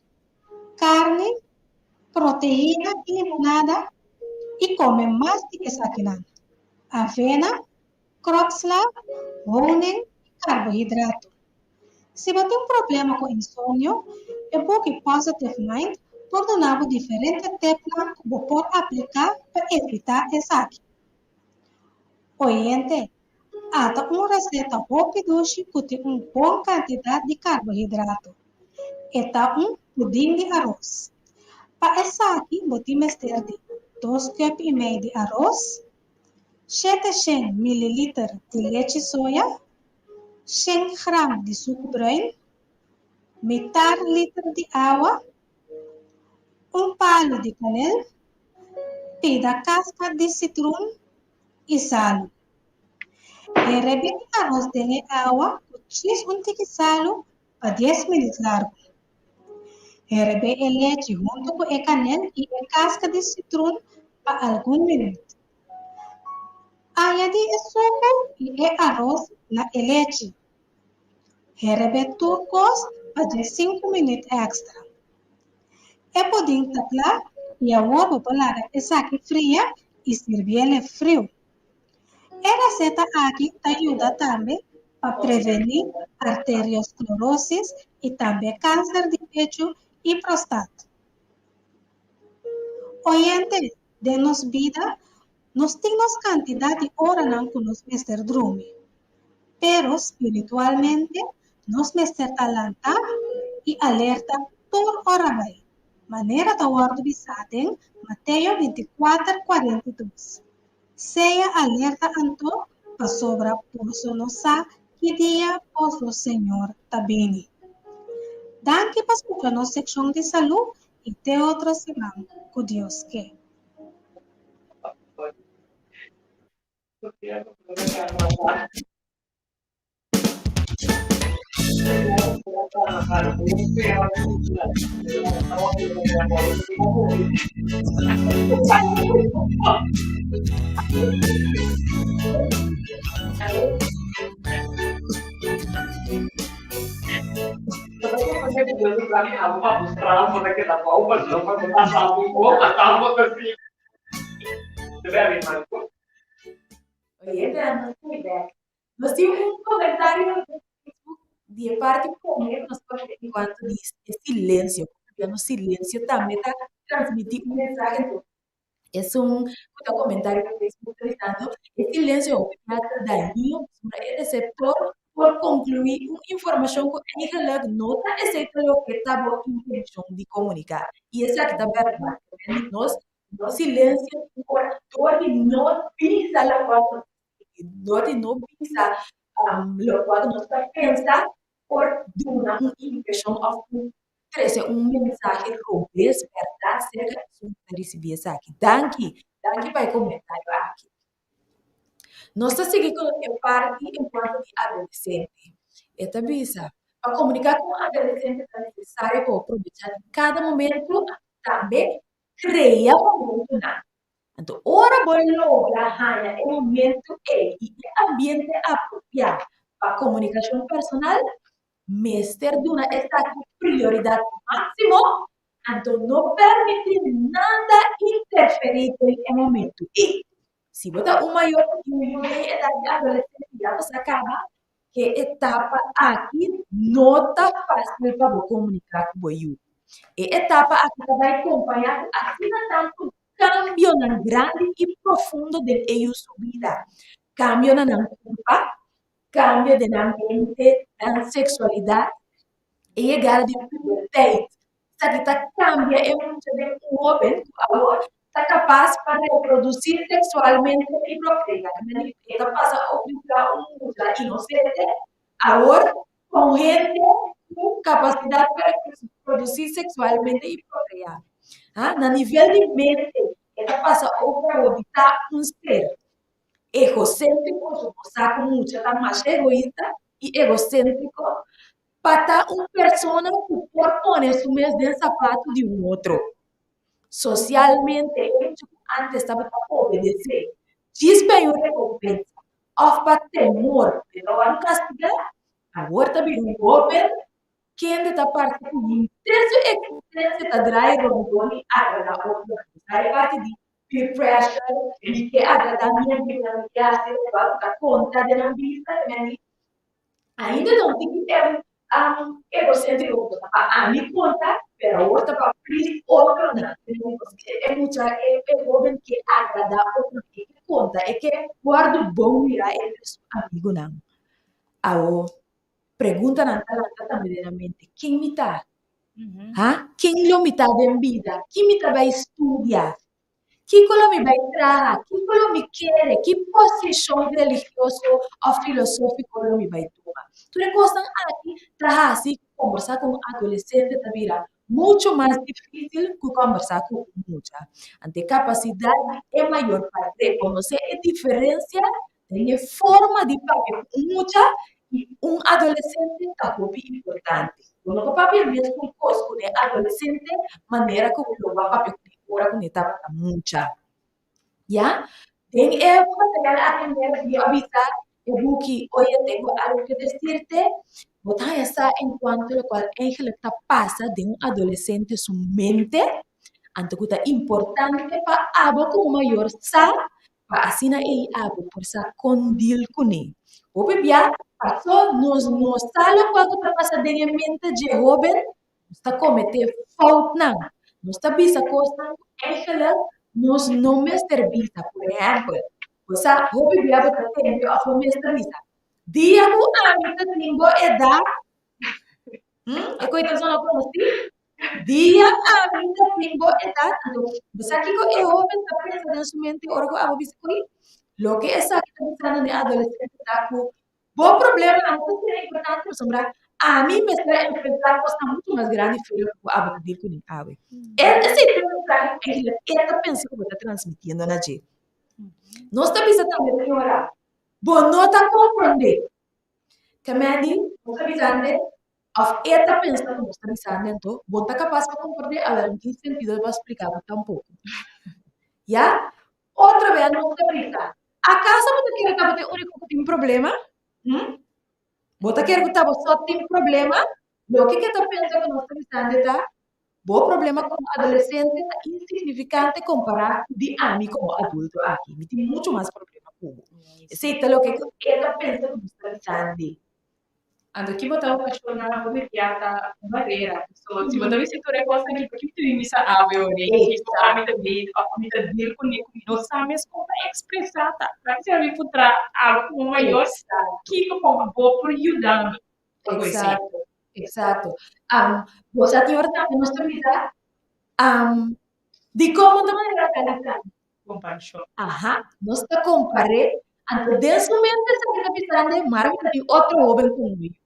carni, proteina y limonada y come mas di esakinan, avena, kroksla, honing y carbohidrato. Si bo tin problema cu insomnio, e buki Positive Mind por duna bo diferente tepnan cu bo por aplica pa evita esaki. Oyente, Ata un reseta hopi dushi ku tin un bon kantidat di karbohidrato. E ta un pudin di aros. Pa esaki bo tin mester di dos kòp i mei di aros, 700 mililiter di lechi soya, 100 gram di suku bruin, mitar liter di awa, un palu di kanel, pida kaska di sitrun i salu. Herebé e aros den e awa ku djis un tiki salu pa dies minüt largu. Herebé e lechi huntu ku e kanel i e kaska di sitrun pa algun minüt. Añadí e suku i e aros na e lechi. Herebé tur kos pa 15 minüt èkstra. E pudin ta kla i awor bo por laga esaki fria i sirbiel e friu. E reseta aki ta yuda tambe pa prevení arteriosclerosis i tambe kanser di pechu i prostat. Oyente, den nos bida nos tin nos kantidat di oranan ku nos mester drumi, pero spiritualmente nos mester ta lantá i alerta tur ora bai, manera ta wòrdu bisá den Mateo 24, 42. Sea alerta anto, pasobra boso no sa ki dia boso Señor ta bini. Danki pa skucha nos sekshon di salú i te otro siman ku Dios ke. Nos tin un comentario den Facebook di e parti prome ku nos papia en cuanto di e silencio. Papia nos silencio tambe ta transmiti un mensahe. Enton esun ku ta comenta riba Facebook ta bisando e silencio hopi bia ta dañino pasobra e receptor por conclui un informacion ku eigenlijk no ta esei ta loke ta bo intencion di comunica. I esaki ta berdad. Nos nos silencio por dor di no bisa lokual nos Dor di no bisa lokual ku nos ta pensa por duna un impreshon òf trese un mensahe robes, bèrdat, serka esun ku ta risibí esaki. Danki, danki pa e komentario aki. Nos ta sigui ku e parti en kuanto di adolesente. E ta bisa, pa komuniká ku un adolesente ta nesesario pa bo probechá di kada momentu, tambe krea momentunan. Anto ora bo logra haña e momentu ei i e ambiente apropiá pa komunikashon personal, mester duna esaki prioridat máksimo, anto no permití nada interferí den e momentu ei. Si bo ta un mayor ku tin un yu den edat di adolesente ya bo sa kaba ke etapa aki no ta fásil pa bo komuniká ku bo yu. E etapa aki ta bai kompañá ku asina tantu kambionan grandi i profundo den e yu su bida, kambio na nan kurpa, kambio den nan mente, nan seksualidat, e yegada di puberteit Esaki ta kambia e mucha den un hóben ku awor ta kapas pa reprodusí seksualmente i prokreá. E ta pasa obligá un mucha inosente awor pa un hende ku kapasidat pa reprodusí seksualmente i prokreá. Na nivel di mente, e ta pasa over awor di ta un ser egoséntriko, bo sa ku mucha ta masha egoista i egoséntriko, pa ta un persona ku por pone su mes den sapatu di un otro. Sosialmente, e mucha ku ántes tabata obedesé djis pa un rekompensa òf pa temor di no wòrdu kastigá, awor ta bira un hóben kende ta parse ku henter su eksistensia ta drai rondó di agradá otronan. Sa e parti di peer pressure, mi ke agradá mi amigonan, mi ke hasi lokual ku ta konta den nan bista, Ainda no tin ki ter egocéntrico ku ta pa ami konta, pero awor ta pa please otronan. E mucha, e hoben ke agradá otronan, e ke konta, e ke wòrdu bon mirá entre su amigunan. Awor, preguntanan ta lanta tambe den nan mente, Ken mi ta? Ha? Ken lo mi ta den bida? Ki mi ta bai studia? Kiko lo mi bai traha? Kiko lo mi kere? Ki posishon religioso òf filosófiko lo mi bai tuma? Tur e kosnan aki ta hasi ku kòmbersá ku un adolesente ta bira muchu mas difísil ku kòmbersá ku un mucha. Anto e kapasidat di e mayor pa rekonosé e diferensia den e forma di papia ku un mucha i un adolesente ta hopi importante. Bo no por papia mesun kos ku e adolesente manera ku bo lo a papia ku e ora ku e tabata mucha. Ya? Den e material aki mester di a bisa e buki Oye tengo algo que decirte, bo ta haña sa en cuanto lokual eigenlijk ta pasa den un adolesente su mente, anto ku ta importante pa abo komo mayor sa. Pa asina ei abo por sa kon deal kuné. Hopi bia pasó nos no sa lokual ku ta pasa den e mente dje hóben, nos ta kometé foutnan. Nos ta bisa kosnan ku eigenlijk nos no mester bisa. Por ehèmpel, bo sa hopi bia bo ta tende òf bo mes ta bisa, Dia ku ami ta tin bo edat, E koe ta sona komo si dia ami ta tin bo edat, anto bo sa kiko e hoben ta pensa den su mente ora ku abo bisa koe? Loke esaki ta bisando den adolesente ta ku bo problemanan no ta asina importante pasobra ami mester a enfrentá kosnan muchu mas grandi for loke ku abo ta dil kuné awe. Esei ta e mensahe ku eigenlijk e ta pensa ku bo ta transmitiendo na dje. Nos ta bisa tambe señora, bo no ta komprondé. Kemedi, bo ta bisande, òf e ta pensa ku bo ta bisande anto, bo no ta kapas pa komprondé, awor no tin sentido pa splika bo tampoko. Ya? Otro bes nos ta bisa, akaso bo ta kere tabata e úniko ku tin problema? Hm? Bo ta kere ku ta bo so tin problema? Loke ke ta pensa ku nos ta bisande ta, bo problema komo adolesente ta insignifikante kompará ku di ami komo adulto aki. Mi tin muchu mas problema ku bo. Esei ta loke ku e ta pensa ku nos ta bisandi. Anto ki bo ta okashoná hopi bia ta un barera. So, si bo ta bisa tur e kosnan aki, por ki mi ta bin bisa awe ora ei? Kiko ami ta weet òf mi ta deal kuné ku mi no sa mes kon pa ekspresá ta. Sa mi puntra abo komo mayor, kiko bo por yuda mi? Exacto, exacto. Um, bo sa tin ora tambe nos ta bisa, um, di como ta manera tal y tal. Comparacion. Aha, nos ta compar'é, anto den su mente esaki ta bisando, mara mi ta tin otro hoben como mi yu.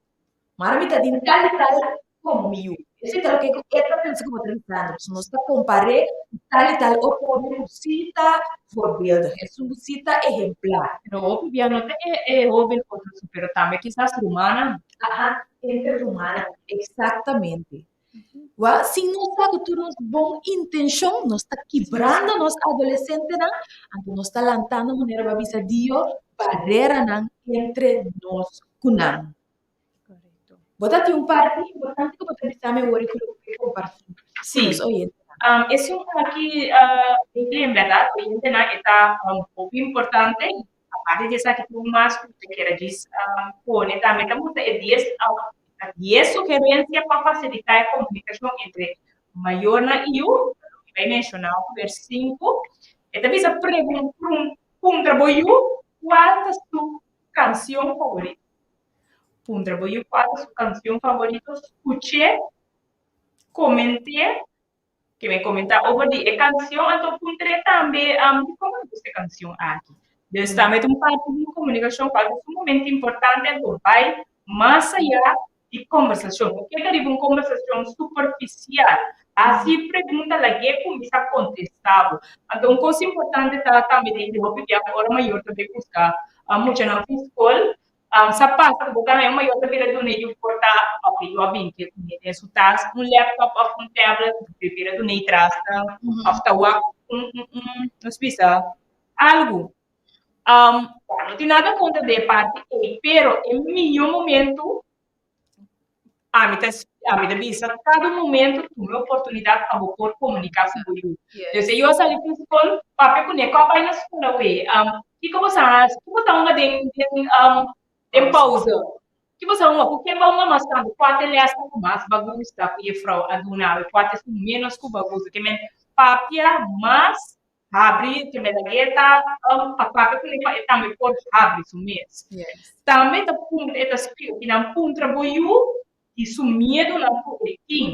Mara mi ta tin tal y tal como mi yu. Esei ta loke e ta pensa ku bo ta bisando. Pasobra nos ta compar'é ku tal y tal otro hoben ku sí ta voorbeeldig, esun ku sí ta ehemplar. Pero hopi bia no ta e e hoben otro su, pero tambe kisas rumannan. Aha, entre rumannan, exactamente. Wak, si nos sa ku tur nos bon intenshon, nos ta kibrando nos adolesentenan, anto nos ta lantando manera bo a bisa Dio, bareranan entre nos ku nan. Bo ta tin un parti importante ku bo ta bisa mi awor i ku lo bo kompartí ku nos oyentenan. Esun aki en bèrdat oyentenan e ta hopi importante i aparte di esaki tin mas ku ta kere djis pone tambe ta mustra e dies dies sugerensia pa fasilitá e komunikashon entre mayornan i yu, mi bai menshoná un per sinku, e ta bisa puntra bo yu kual ta su kansion favorito. Puntra bo yu cual ta su cancion favorito, scuch'é, coment'é, ke men comenta over di e cancion, anto puntr'é tambe dicon a gusta e cancion aki. Dus tambe ta un parti di comunicacion cual ta sumamente importante, anto bay mas aya di combersacion. No keda riba un combersacion superficial. Haci pregunta, lag'é cuminsa contesta bo. Anto un cos importante ta tambe den hopi biaha ora mayor ta bay busca muchanan fi scol, Sa pasa ku bo ta haña un mayor ta bira duna yu por ta ok yu a bin ke kuné den su tas un laptop òf un tablet ta bira duna e tras ta òf ta wak un un un nos bisa algu. No tin nada kontra di e parti ei pero e mihó momentu Ami ta ami ta bisa kada momento tuma e oportunidat pa bo por komuniká ku bo yu. Desde yu a sali for skol, papia kuné, kòp bai na skol awe? Kiko bo sa hasi? Kiko bo ta hunga den den den pausa? Kiko bo sa hunga? Ku ken bo a hunga mas tantu? Kua ta e lèsnan ku mas bo a gusta ku jefrou a duna awe? Kua ta esun ménos ku bo a gusta? Ke men papia mas Habri te melageta pa papia ku pa e tambe por habri su mes. Tambe ta puntra e ta splica ki nan puntra bo yu di su miedonan ku e tin.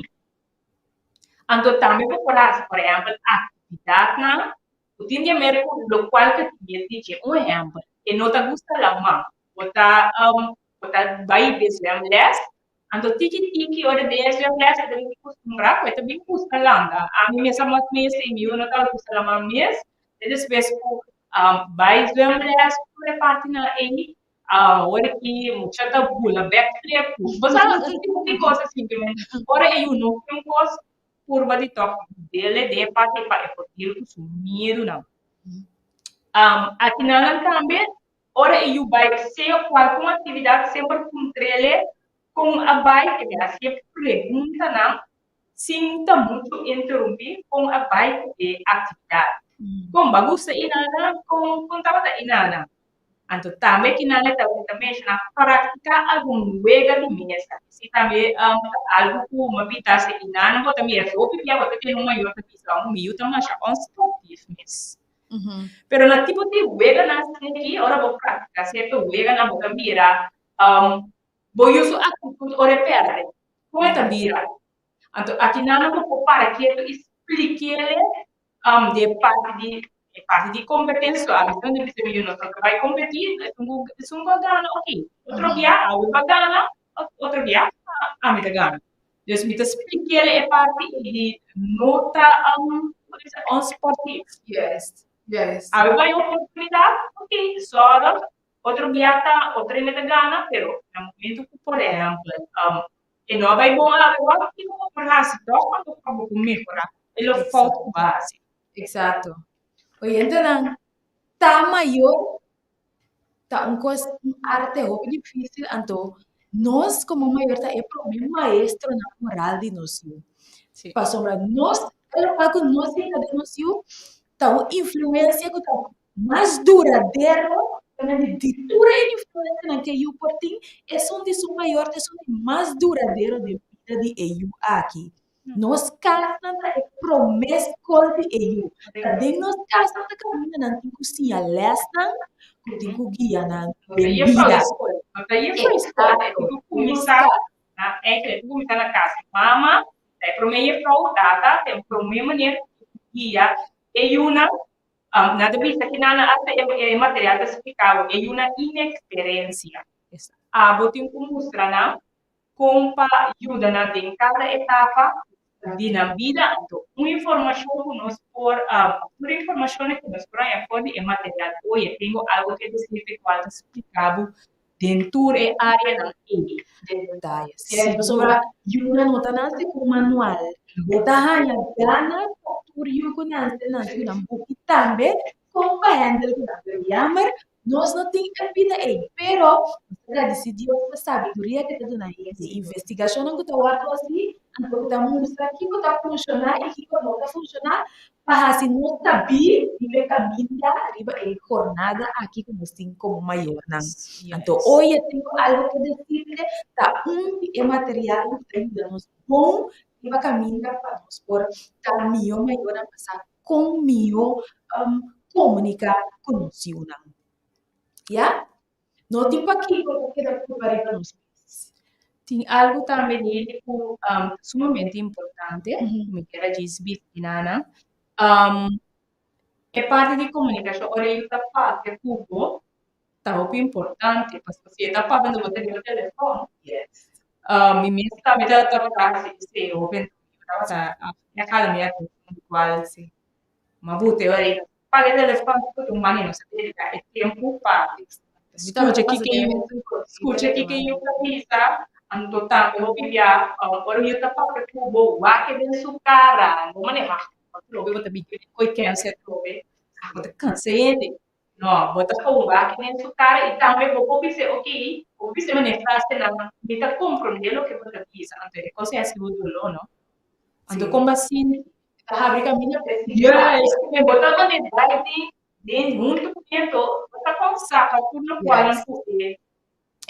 Anto tambe bo por hasi por ehèmpel aktividatnan ku tin di haber ku lokual ku e tin miedu di dje. Un ehèmpel, e no ta gusta laman, bo ta bo ta bai den zwemles Anto tiki tiki ora den e zwemles e ta bin kustumbrá ku e ta bin gusta landa. Ami mes a mas mes i mi yu no tabata gusta lama mes. Te despues ku bai zwemles tur e partinan ei, ora ki mucha ta bula backflip ku bo sa un tipo di kos asin ke men ora e yu no ke un kos purba di tòg dele den e parti pa e por deal ku su miedunan. Akinanan tambe Ora e yu bai sea kualkun aktividat semper puntr'ele kon a bai, e ta hasié preguntanan sin ta muchu interumpí kon a bai ku e aktividat. Kon bo a gusta inana? Kon kon tabata inana? Anto tambe kinana tabata menshoná praktiká algun wega di mesa. Esei tambe ta algu ku mi a bita si inana bo ta mira hopi bia bo ta tene un mayor ta bisa un mi yu ta masha onsportief mes. Pero na tipo di weganan asina aki ora bo praktiká sierto weganan bo ta mira bo yu su aktitut ora e pèrdè, kon e ta bira. Anto akinan bo por para ketu i splik'é di e parti di e parti di kompetensia ami ta bisa mi yu nos no ta bai kompetí esun ku esun ku a gana oke otro bia awe bo a gana otro bia ami ta gana dus mi ta splik'é e parti di no ta onsportief awe bo hay oportunidat oke sòru otro bia ta otro hende ta gana pero na momento ku por ehèmpel E no a bai bon awe wak kiko bo por hasi tòg pa bo pa bo por mehorá e lo fout ku bo a hasi. Exacto. Oyentenan, ta mayor ta un kos, un arte hopi difícil, anto nos komo mayor ta e promé maestronan moral di nos yu. Sí. Pasobra nos, e lokual ku nos hinka den nos yu ta un influensia ku ta Mas duradero di di tur e influensianan ku e yu por tin, esun di su mayor ta esun di mas duradero den bida di e yu aki. Nos kasnan ta e promé skol di e yu. Ta den nos kasnan ta kaminda nan tin ku siña lèsnan ku tin ku guia nan den bida. Exacto. Nan ta bisa ki nan hasta e material ta splika bo e yu nan inexperencia. Abo tin ku mustra nan kon pa yuda nan den kada etapa di nan bida. Anto un informashon ku nos por, tur informashonnan ku nos por haña for di e material Oye, tengo algo que decirte kual ta splika bo den tur e áreanan ei. Den detaye. Sí, pasobra yunan no ta nase ku un manual. Bo ta haña gana pa tur yu ku nase, nase ku nan buki tambe kon pa handle ku nan. Pero jammer, nos no tin e bida ei. Pero nos ta gradisí Dios pa sabiduria ku e ta duna hende, investigashonnan ku ta wòrdu hasí, anto ku ta mustra kiko ta funshoná i kiko no ta funshoná pa hasi nos sabí riba e kaminda, riba e jornada aki ku nos tin komo mayornan. Anto, oye tengo algo ke decirte ta un di e materialnan ku ta yuda nos bon riba kaminda pa nos por ta mihó mayornan pa sa kon mihó komuniká ku nos yunan. Ya? No tin pakiko pa keda kulpa riba nos mes. Tin algu tambe Lili ku ta sumamente importante, ku mi kier a djis bisa di nana. E parti di komunikashon ora yu ta papia ku bo ta hopi importante, pasobra si e ta papia bo ta riba telefòn. Mi mes tambe tabata hasi esei hopi, tabata a hala mi atenshon di kual Ma bo te ora paga e telefòn ku un mani no sa dediká e tempu pa skucha kiko yu skucha kiko yu ta bisa anto tambe hopi bia ora yu ta papia ku bo wak den su kara no manera atrobe bo ta bin koi kèns atrobe bo ta kansa hende no bo ta gewoon wak den su kara i tambe bo por bisa ok bo por bisa manera frasenan mi ta komprondé loke bo ta bisa anto e kos ei a sido doló no anto kon bo a sinti Ta habri kaminda pa e sigui Juist, mi bo ta mane bai di den huntu ku mi anto bo ta kon saka tur lokualnan ku e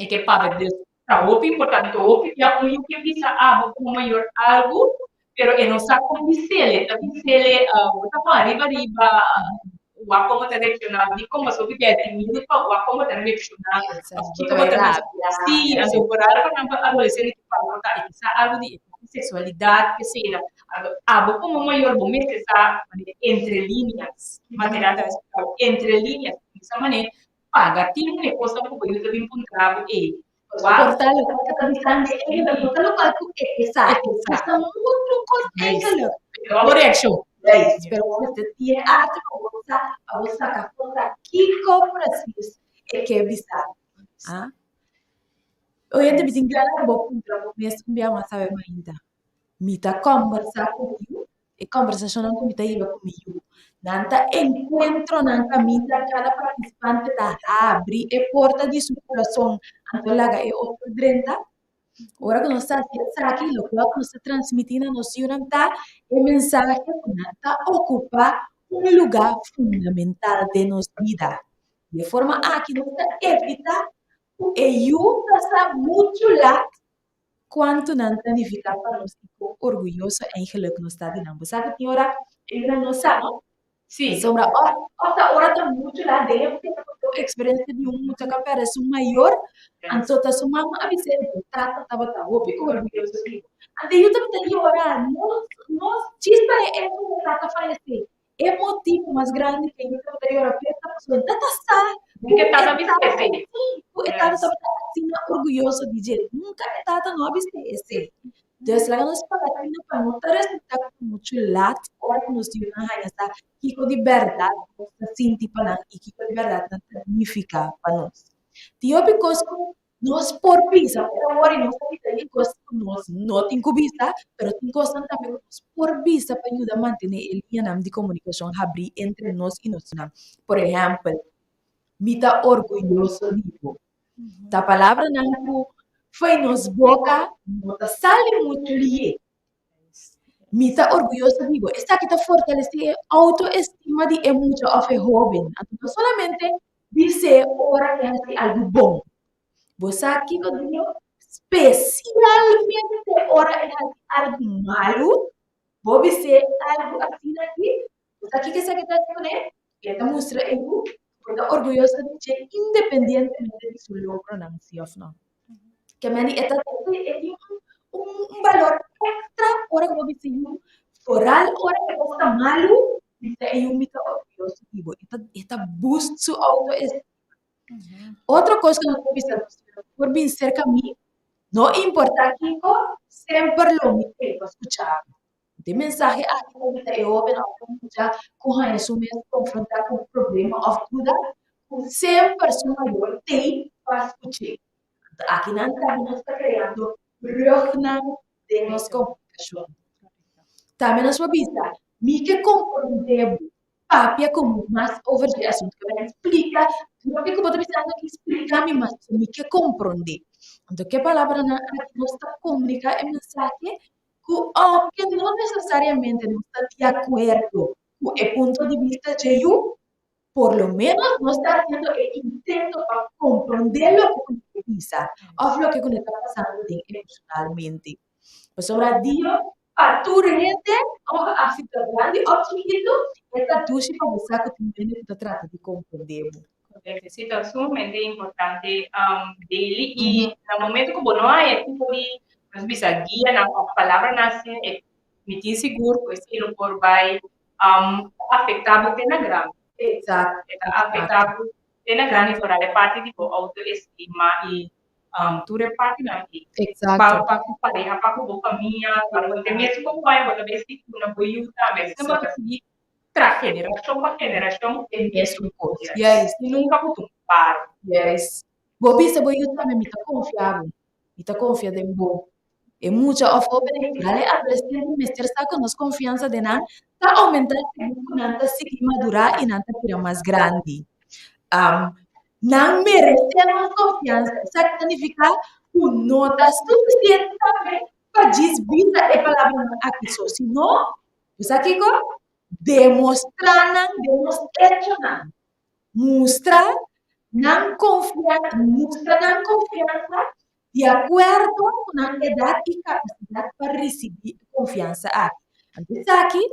e ke papia. Dus ta hopi importante, hopi bia un yu ke bisa abo komo mayor algu, pero e no sa kon bis'el, e ta bis'el bo ta kon ariba riba wak kon bo ta reakshoná, dikon pasobra hopi bia e tin miedu pa wak kon bo ta reakshoná, òf kiko bo ta bisa. Sí, anto foral pa nan adolesente ki papia bo ta e kisa algu di seksualidat, kesei nan. Abo komo mayor bo mester sa manera entre líneas, ki material ta splikabo entre líneas, di esa manera paga tin un e kosnan ku bo yu ta bin puntra bo ey. Wak. Por ta lokual ku ta bisando e, pero no ta lokual ku e ke sa. E sa mucho kos eigenlijk. Pero abo reakshon. Juist, pero bo mester tin e arte pa bo sa, pa bo saka for ta kiko precies e ke bisa. Ah. Oyente mi tin gana pa bo puntra bo mes un bia mas awe mainta. Mi ta kòmbersá ku mi yu, e kòmbersashonnan ku mi ta hiba ku mi yu, nan ta enkuentronan kaminda kada partisipante ta habri e porta di su kurason anto laga e otro drenta. Ora ku nos ta hasi esaki, lokual ku nos ta transmití na nos yunan ta e mensahe ku nan ta okupá. un lugá fundamental den nos bida. Di e forma aki nos ta evitá ku e yu ta sa muchu lat kuantu nan ta nifiká pa nos i kon orguyoso eigenlik nos ta di nan. Bo sa ku tin ora e yunan no sa, no? Sí. Pasobra òf òf ta ora ta muchu lat den e tempu ku eksperensia di un mucha ku a pèrdè su mayor, anto ta su mama a bis'é, bo tata tabata hopi orguyoso di bo. Anto e yu tabata yora, nos nos chispa e echo ku bo tata fayesé. E motibu mas grandi ku e yu tabata yora p'e ta pasobra e tata sa ku Ku e e tata a bis'é tata esei. sí, ku e tata tabata asina orguyoso di dje. Nunka e tata no a bis'é esei. Dus laga nos paga tino pa no ta resultá ku muchu lat ora ku nos yunan haña sa kiko di bèrdat nos ta sinti pa nan i kiko di bèrdat nan ta nifiká pa nos. Tin hopi kos ku nos por bisa, pero awor i nos ta bisa tin kos ku nos no tin ku bisa, pero tin kosnan tambe ku nos por bisa pa yuda mantené e liñanan di komunikashon habrí entre nos i nos yunan. Por ehèmpel, Mi ta orguyoso di bo. Ta palabranan ku fo'i nos boka no ta sali muchu lié. Mi ta orguyoso di bo. Esaki ta fortalesé e outoestima di e mucha òf e hóben. Anto no solamente bis'é ora ku e hasi algu bon. Bo sa kiko Dios? Spesialmente ora e hasi algu malu, bo bis'é algu asina aki, Bo sa kiko esaki ta hasi kuné? E ta mustra e yu ku bo ta orguyoso di dje independientemente di su logronan, si òf no. Ke meni e ta e tin un un balor èkstra ora ku bo bisa e yu, foral ora ku e kos ta malu, bisa e yu mi ta orguyoso di bo. E ta e ta boost su outoestima. Otro kos ku nos por bisa nos yu, por bin serka mi, no importá kiko, semper lo mi t'ei pa skucha bo. Den mensahe aki ta bisa e hóben òf e mucha ku haña su mes konfrontá ku un problema òf duda, ku semper su mayor t'ei pa skuch'é. Anto akinan tambe nos ta kreando brùgnan den nos komunikashon. Tambe nos por bisa, Mi ke komprondé bo, papia ku mi mas over di e asuntu. Ke men splika loke ku bo ta bisando aki, splika mi mas, pasobra mi ke komprondé. Anto ke palabranan aki nos ta komuniká e mensahe ku ounke no nesesariamente nos ta di akuerdo ku e punto di bista dje yu, por lo ménos nos ta hasiendo e intento pa komprondé loke ku nan ta bisa òf loke ku nan ta pasando den emoshonalmente. Pasobra Dios pa tur hende, òf hasi ta grandi òf chikitu, e ta dushi pa bo sa ku tin hende ku ta trata di komprondé bo. Correcto, sí, ta sumamente importante um, daily y na momento ku bo no haya tipo di nos bisa guianan of palabranan asina, e mi tin sigur ku esei lo por bai um, afektá bo te na grandi. Exacto. E ta afektá bo te na grandi foral e parti di bo autoestima y um, tur e partinan ei. Exacto. Pa, pa ku pareha, pa ku bo famia, pa ku te mes ku bo bai, bo ta bai sigui ku na bo yu tambe. Asina bo ta sigui tra generashon pa generashon e mesun kos. Yes. I nunka bo ta un paro. Yes. Bo bisa bo yu tambe mi ta konfia bo. Mi ta konfia den bo. E mucha òf hóbennan i foral e adolesente mester sa ku nos konfiansa den nan ta oumentá segun ku nan ta sigui madurá i nan ta bira mas grandi. Um, nan meresé nos konfiansa. Esaki ta nifiká ku no ta sufisiente tambe pa djis bisa e palabranan aki so, sino Bo sa kiko? Demostrá nan den nos echonan. Mustra nan konfiansa, mustra nan konfiansa di akuerdo ku nan edat i kapasidat pa risibí e konfiansa aki. Anto esaki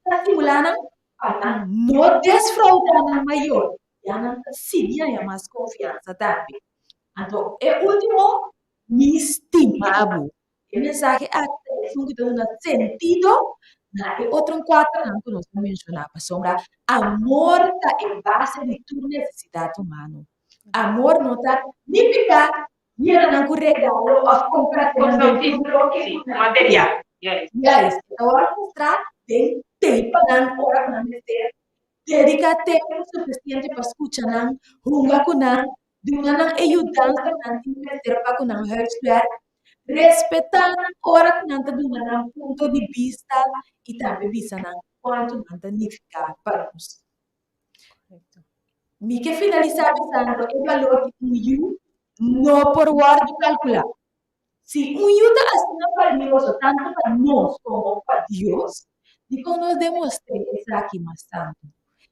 ta stimulá nan pa nan no desfraudá nan mayor, ya nan ta sigui haña mas konfiansa tambe. Anto e último, mi stima bo. E mensahe aki ta esun ku ta duna sentido na e otro kuaternan ku nos a menshoná, pasobra amor ta e base di tur nesesidat humano. Amor no ta nifiká yena nan ku regalo òf kompra nan den tur loke Sí, ku nan material. Yes. Juist, e ta wòrdu mustrá den teipanan ora ku nan mester dediká tempu sufisiente pa skucha nan, hunga ku nan, Duna nan e yudansa ku nan tin mester pa ku nan huiswerk. Respetá nan ora ku nan ta duna nan punto di bista i tambe bisa nan kuantu nan ta nifiká pa nos. Mi ke finalisá bisando e balor di un yu no por wòrdu kalkulá. Si un yu ta asina balioso tantu pa nos komo pa Dios, Dikon no demostr'é esaki mas tantu?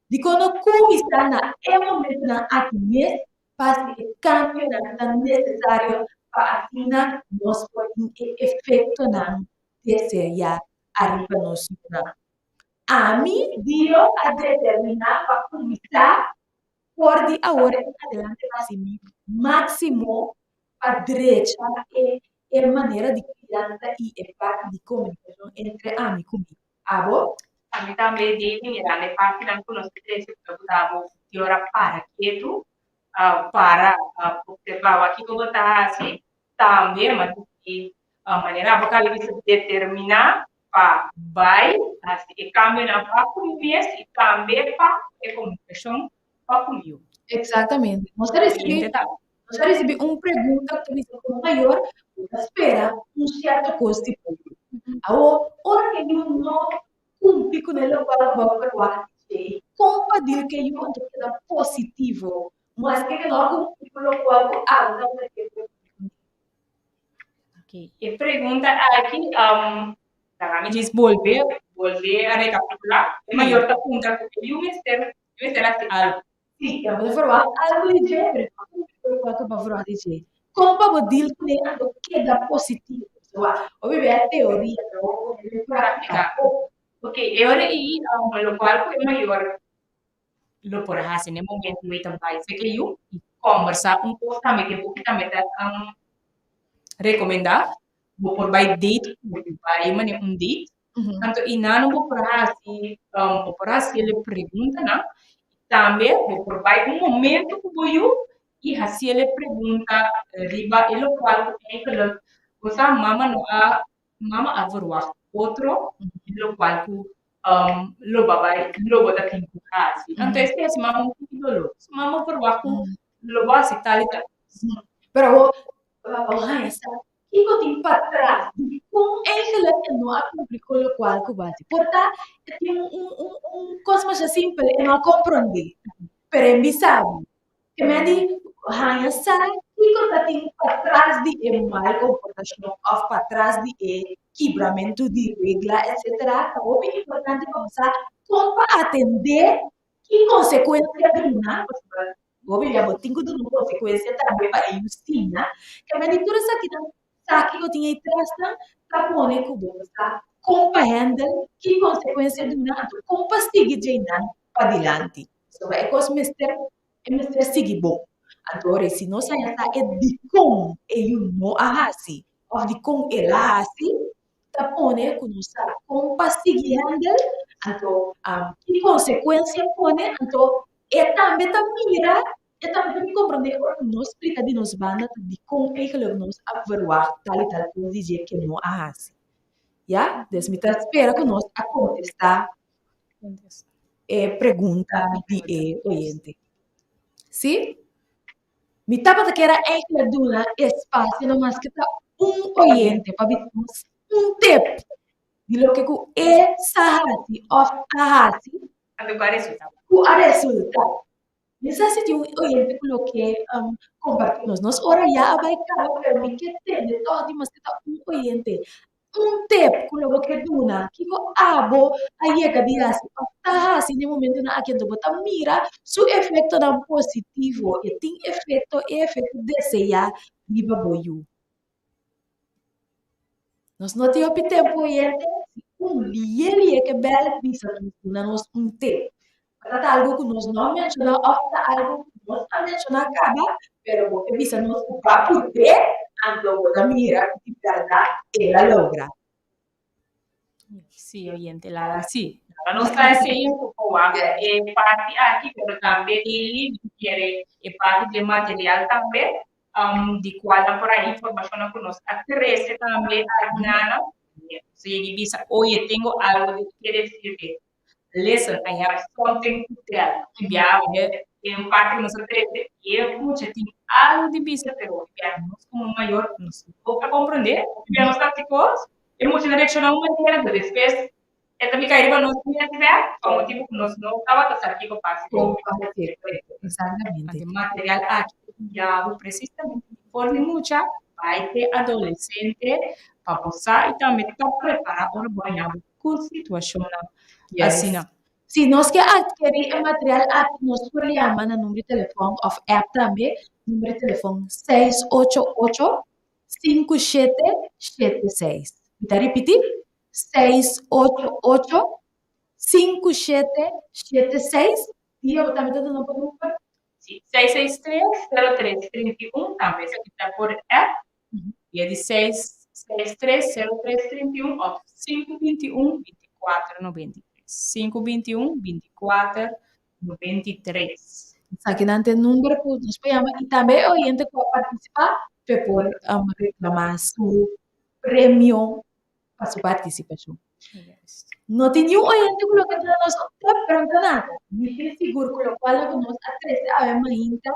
Dikon no kuminsá na e momentunan aki mes pa hasi e kambionan ku ta nesesario pa asina nos por tin e efektonan deseá ariba nos yunan? Ami, Dio, a determiná pa kuminsá for di awor en adelante pa hasi mi máksimo pa drecha e e manera di crianza y e parti di comunicacion entre ami cu mi. Abo? Ami tambe di mirando e partinan cu nos ta trece cu ta gusta bo di ora para ketu, para observa wak kico bo ta haci, tambe ma di manera abo caba di bisa determina pa bay haci e cambionan pa cu mi mes y tambe pa e comunicacion pa cu mi yu. Exactamente. Nos ta ricibi Nos a ricibi un pregunta cu ta bisa como mayor bo ta spera un cierto cos di bo yu. Awor, ora cu e yu no cumpli cu e locual cu bo a verwagt di dje, con pa deal cu e yu anto keda positivo maske cu e no a cumpli cu locual cu abo tabata kier cu e cumpli cu ne? Ok, e pregunta aki, laga mi djis bolbe, bolbe a recapitula. E mayor ta puntra cu e yu mester, yu mester haci algo. Sí, bo ta verwacht algu di dje, pero no cumpli cu loke bo a verwacht di dje. Kon pa bo deal kuné anto keda positivo? Pasobra hopi bia e teoria, pero bo pone den práktika. Ok, e ora ei lokual ku e mayor lo por hasi na e momento ei ta bai seke yu i kòmbersá un kos tambe ke bo tambe ta rekomendá, bo por bai date ku yu, bai manera un date Anto i nan bo por hasi, bo por hasi el e preguntanan, tambe bo por bai un momento ku bo yu i hasi el e pregunta riba e lokual ku eigenlijk bo sa mama no a mama a verwagt otro di lokual ku lo bo a bai lo bo ta tin ku hasi. Anto esei hasi mama un poco doló. So mama verwagt ku lo bo hasi tal i tal. Pero bo bo haña sa Kiko tin patras? Dikon eigenlijk e no a kumpli ku lokual ku bo hasi? Por ta e tin un un un kos masha simpel e no a komprondé, pero e bisa bo. Ke men di haña sa kiko ta tin patras di e mal komportashon òf patras di e kibramentu di regla etsetera ta hopi importante pa bo sa kon pa atendé Ki konsekuensia duna? Pasobra bo biblia bo tin ku duna un konsekuensia tambe pa e yu siña. Ke men di tur esakinan sa kiko tin ei trasnan ta pone ku bo sa kon pa hèndel, ki konsekuensia duna anto kon pa sigui djeinan padilanti. Pasobra e kos mester e mester sigui bon. Anto ora si nos haña sa e dikon e yu no a hasi òf dikon el a hasi, ta pone ku nos sa kon pa sigui handel, anto ki konsekuensia pone, anto e tambe ta mira, e tambe ta komprondé ora ku nos splika di nos banda ta dikon eigenlijk nos a verwagt tal i tal kos di dje ke no a hasi. Ya, dus mi ta spera ku nos a kontestá e pregunta di e oyente. Sí? Mi tabata kier a eigenlijk duna espacio no maske ta un oyente pa bisa nos un tip di loke ku e sa hasi of a hasi Anto ku a resulta. ku a resulta. Mi sa si tin un oyente ku lo ke komparti nos. Nos ora ya a bai kaba pero mi ke tende tòg di maske ta un oyente Un tip ku lo bo ke duna, Kiko abo a yega di hasi òf ta hasi den e momentunan aki anto bo ta mira su efektonan positivo? E tin efekto, e efekto deseá riba bo yu. Nos no tin hopi tempu oyente, si un lie lie ke bèl bisa nos duna nos un tip. Ta ta algu ku nos no a menshoná òf ta algu ku nos a menshoná kaba, pero bo ke bisa nos ku bo a pud'é, anto bo ta mira ku di bèrdat el a logra. Sí, oyente, laga sí. Laga nos ta esei un poko wak e parti aki, pero tambe Lili mi kere e parti di e material tambe, di kual nan por hay informashonnan ku nos a trese tambe aki nan. So yegi bisa, oye, tengo algo di ke decirte. Listen, I have something to tell. Tin bia e parti ku nos a trese i e mucha tin algu di bisa, pero hopi bia nos komo mayor nos no ta komprendé. Hopi bia nos ta hasi kos, e mucha ta reakshoná un manera, pero despues e ta bin kai riba nos mes bèk pa motibu ku nos no tabata sa kiko pasa. Exactamente. E material aki ta guia bo presisamente di for di mucha bai te adolesente pa bo sa i tambe ta prepará ora bo haña bo. ku situashonnan asina. Si nos ke atkerí e material aki nos por yama na number di telefòn òf app tambe, number di telefòn 688 5776. Mi ta ripití, 688 5776. Dia bo tambe ta duna bo number? Sí, 663 0331 tambe esaki ta por app. Dia di 663 0331 òf 521 2493. 521 2493. Esakinan ta e number ku nos por yama i tambe e oyente ku a partisipá pe por reklamá su premio pa su partisipashon. No tin niun oyente ku loke duna nos un tep, pero no ta nada. Mi tin sigur ku lokual ku nos a trese awe mainta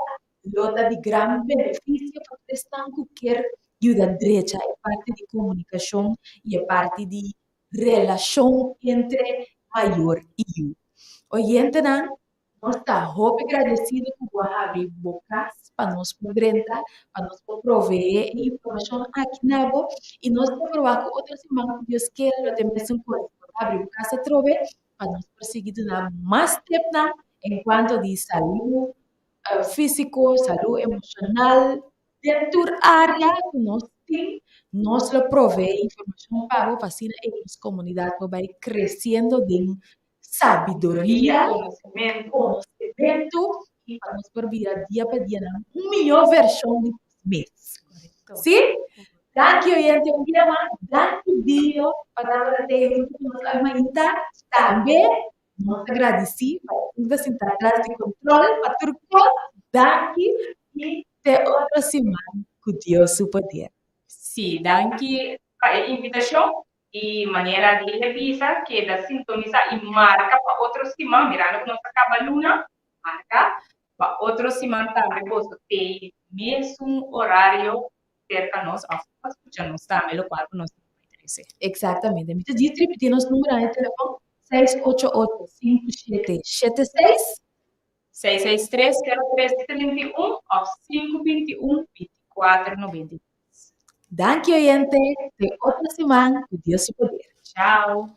lo ta di gran benefisio pa tur esnan ku kier yuda drecha e parti di komunikashon i e parti di relashon entre mayor i yu. Oyentenan, Nos ta hopi gradesido ku bo a habri bo kas pa nos por drenta, pa nos por proveé e informashon aki na bo i nos ta proba ku otro siman ku Dios kere lo tin mesun kos. Bo ta habri bo kas atrobe pa nos por sigui duna mas tepnan en kuanto di salú físiko, salú emoshonal, den tur área ku nos tin, nos lo proveé informashon pa bo pa asina e nos komunidat por bai kresiendo den sabiduria, konosementu i pa nos por bira dia pa dia nan un mihó vershon di nos mes. Sí? Danki oyente un dia mas, danki Dio pa tabata te huntu ku nos awe mainta. Tambe nos ta gradisí pa esun ku ta sinta tras di kontrol pa tur kos. Danki i te otro siman ku Dios su poder. Sí, danki pa e invitashon. I manera di e bisa keda sintonisá i marka pa otro siman, mirando ku nos ta kaba luna, marka pa otro siman tambe boso tei mesun orario serka nos òf pa skucha nos tambe lokual ku nos tin pa trese. Eksaktamente. Mi ta djis ripití nos numbernan di telefòn, 688 5776. 663 0331 òf 521 24 93. Danki oyente, te otro siman ku Dios su poder. Chao.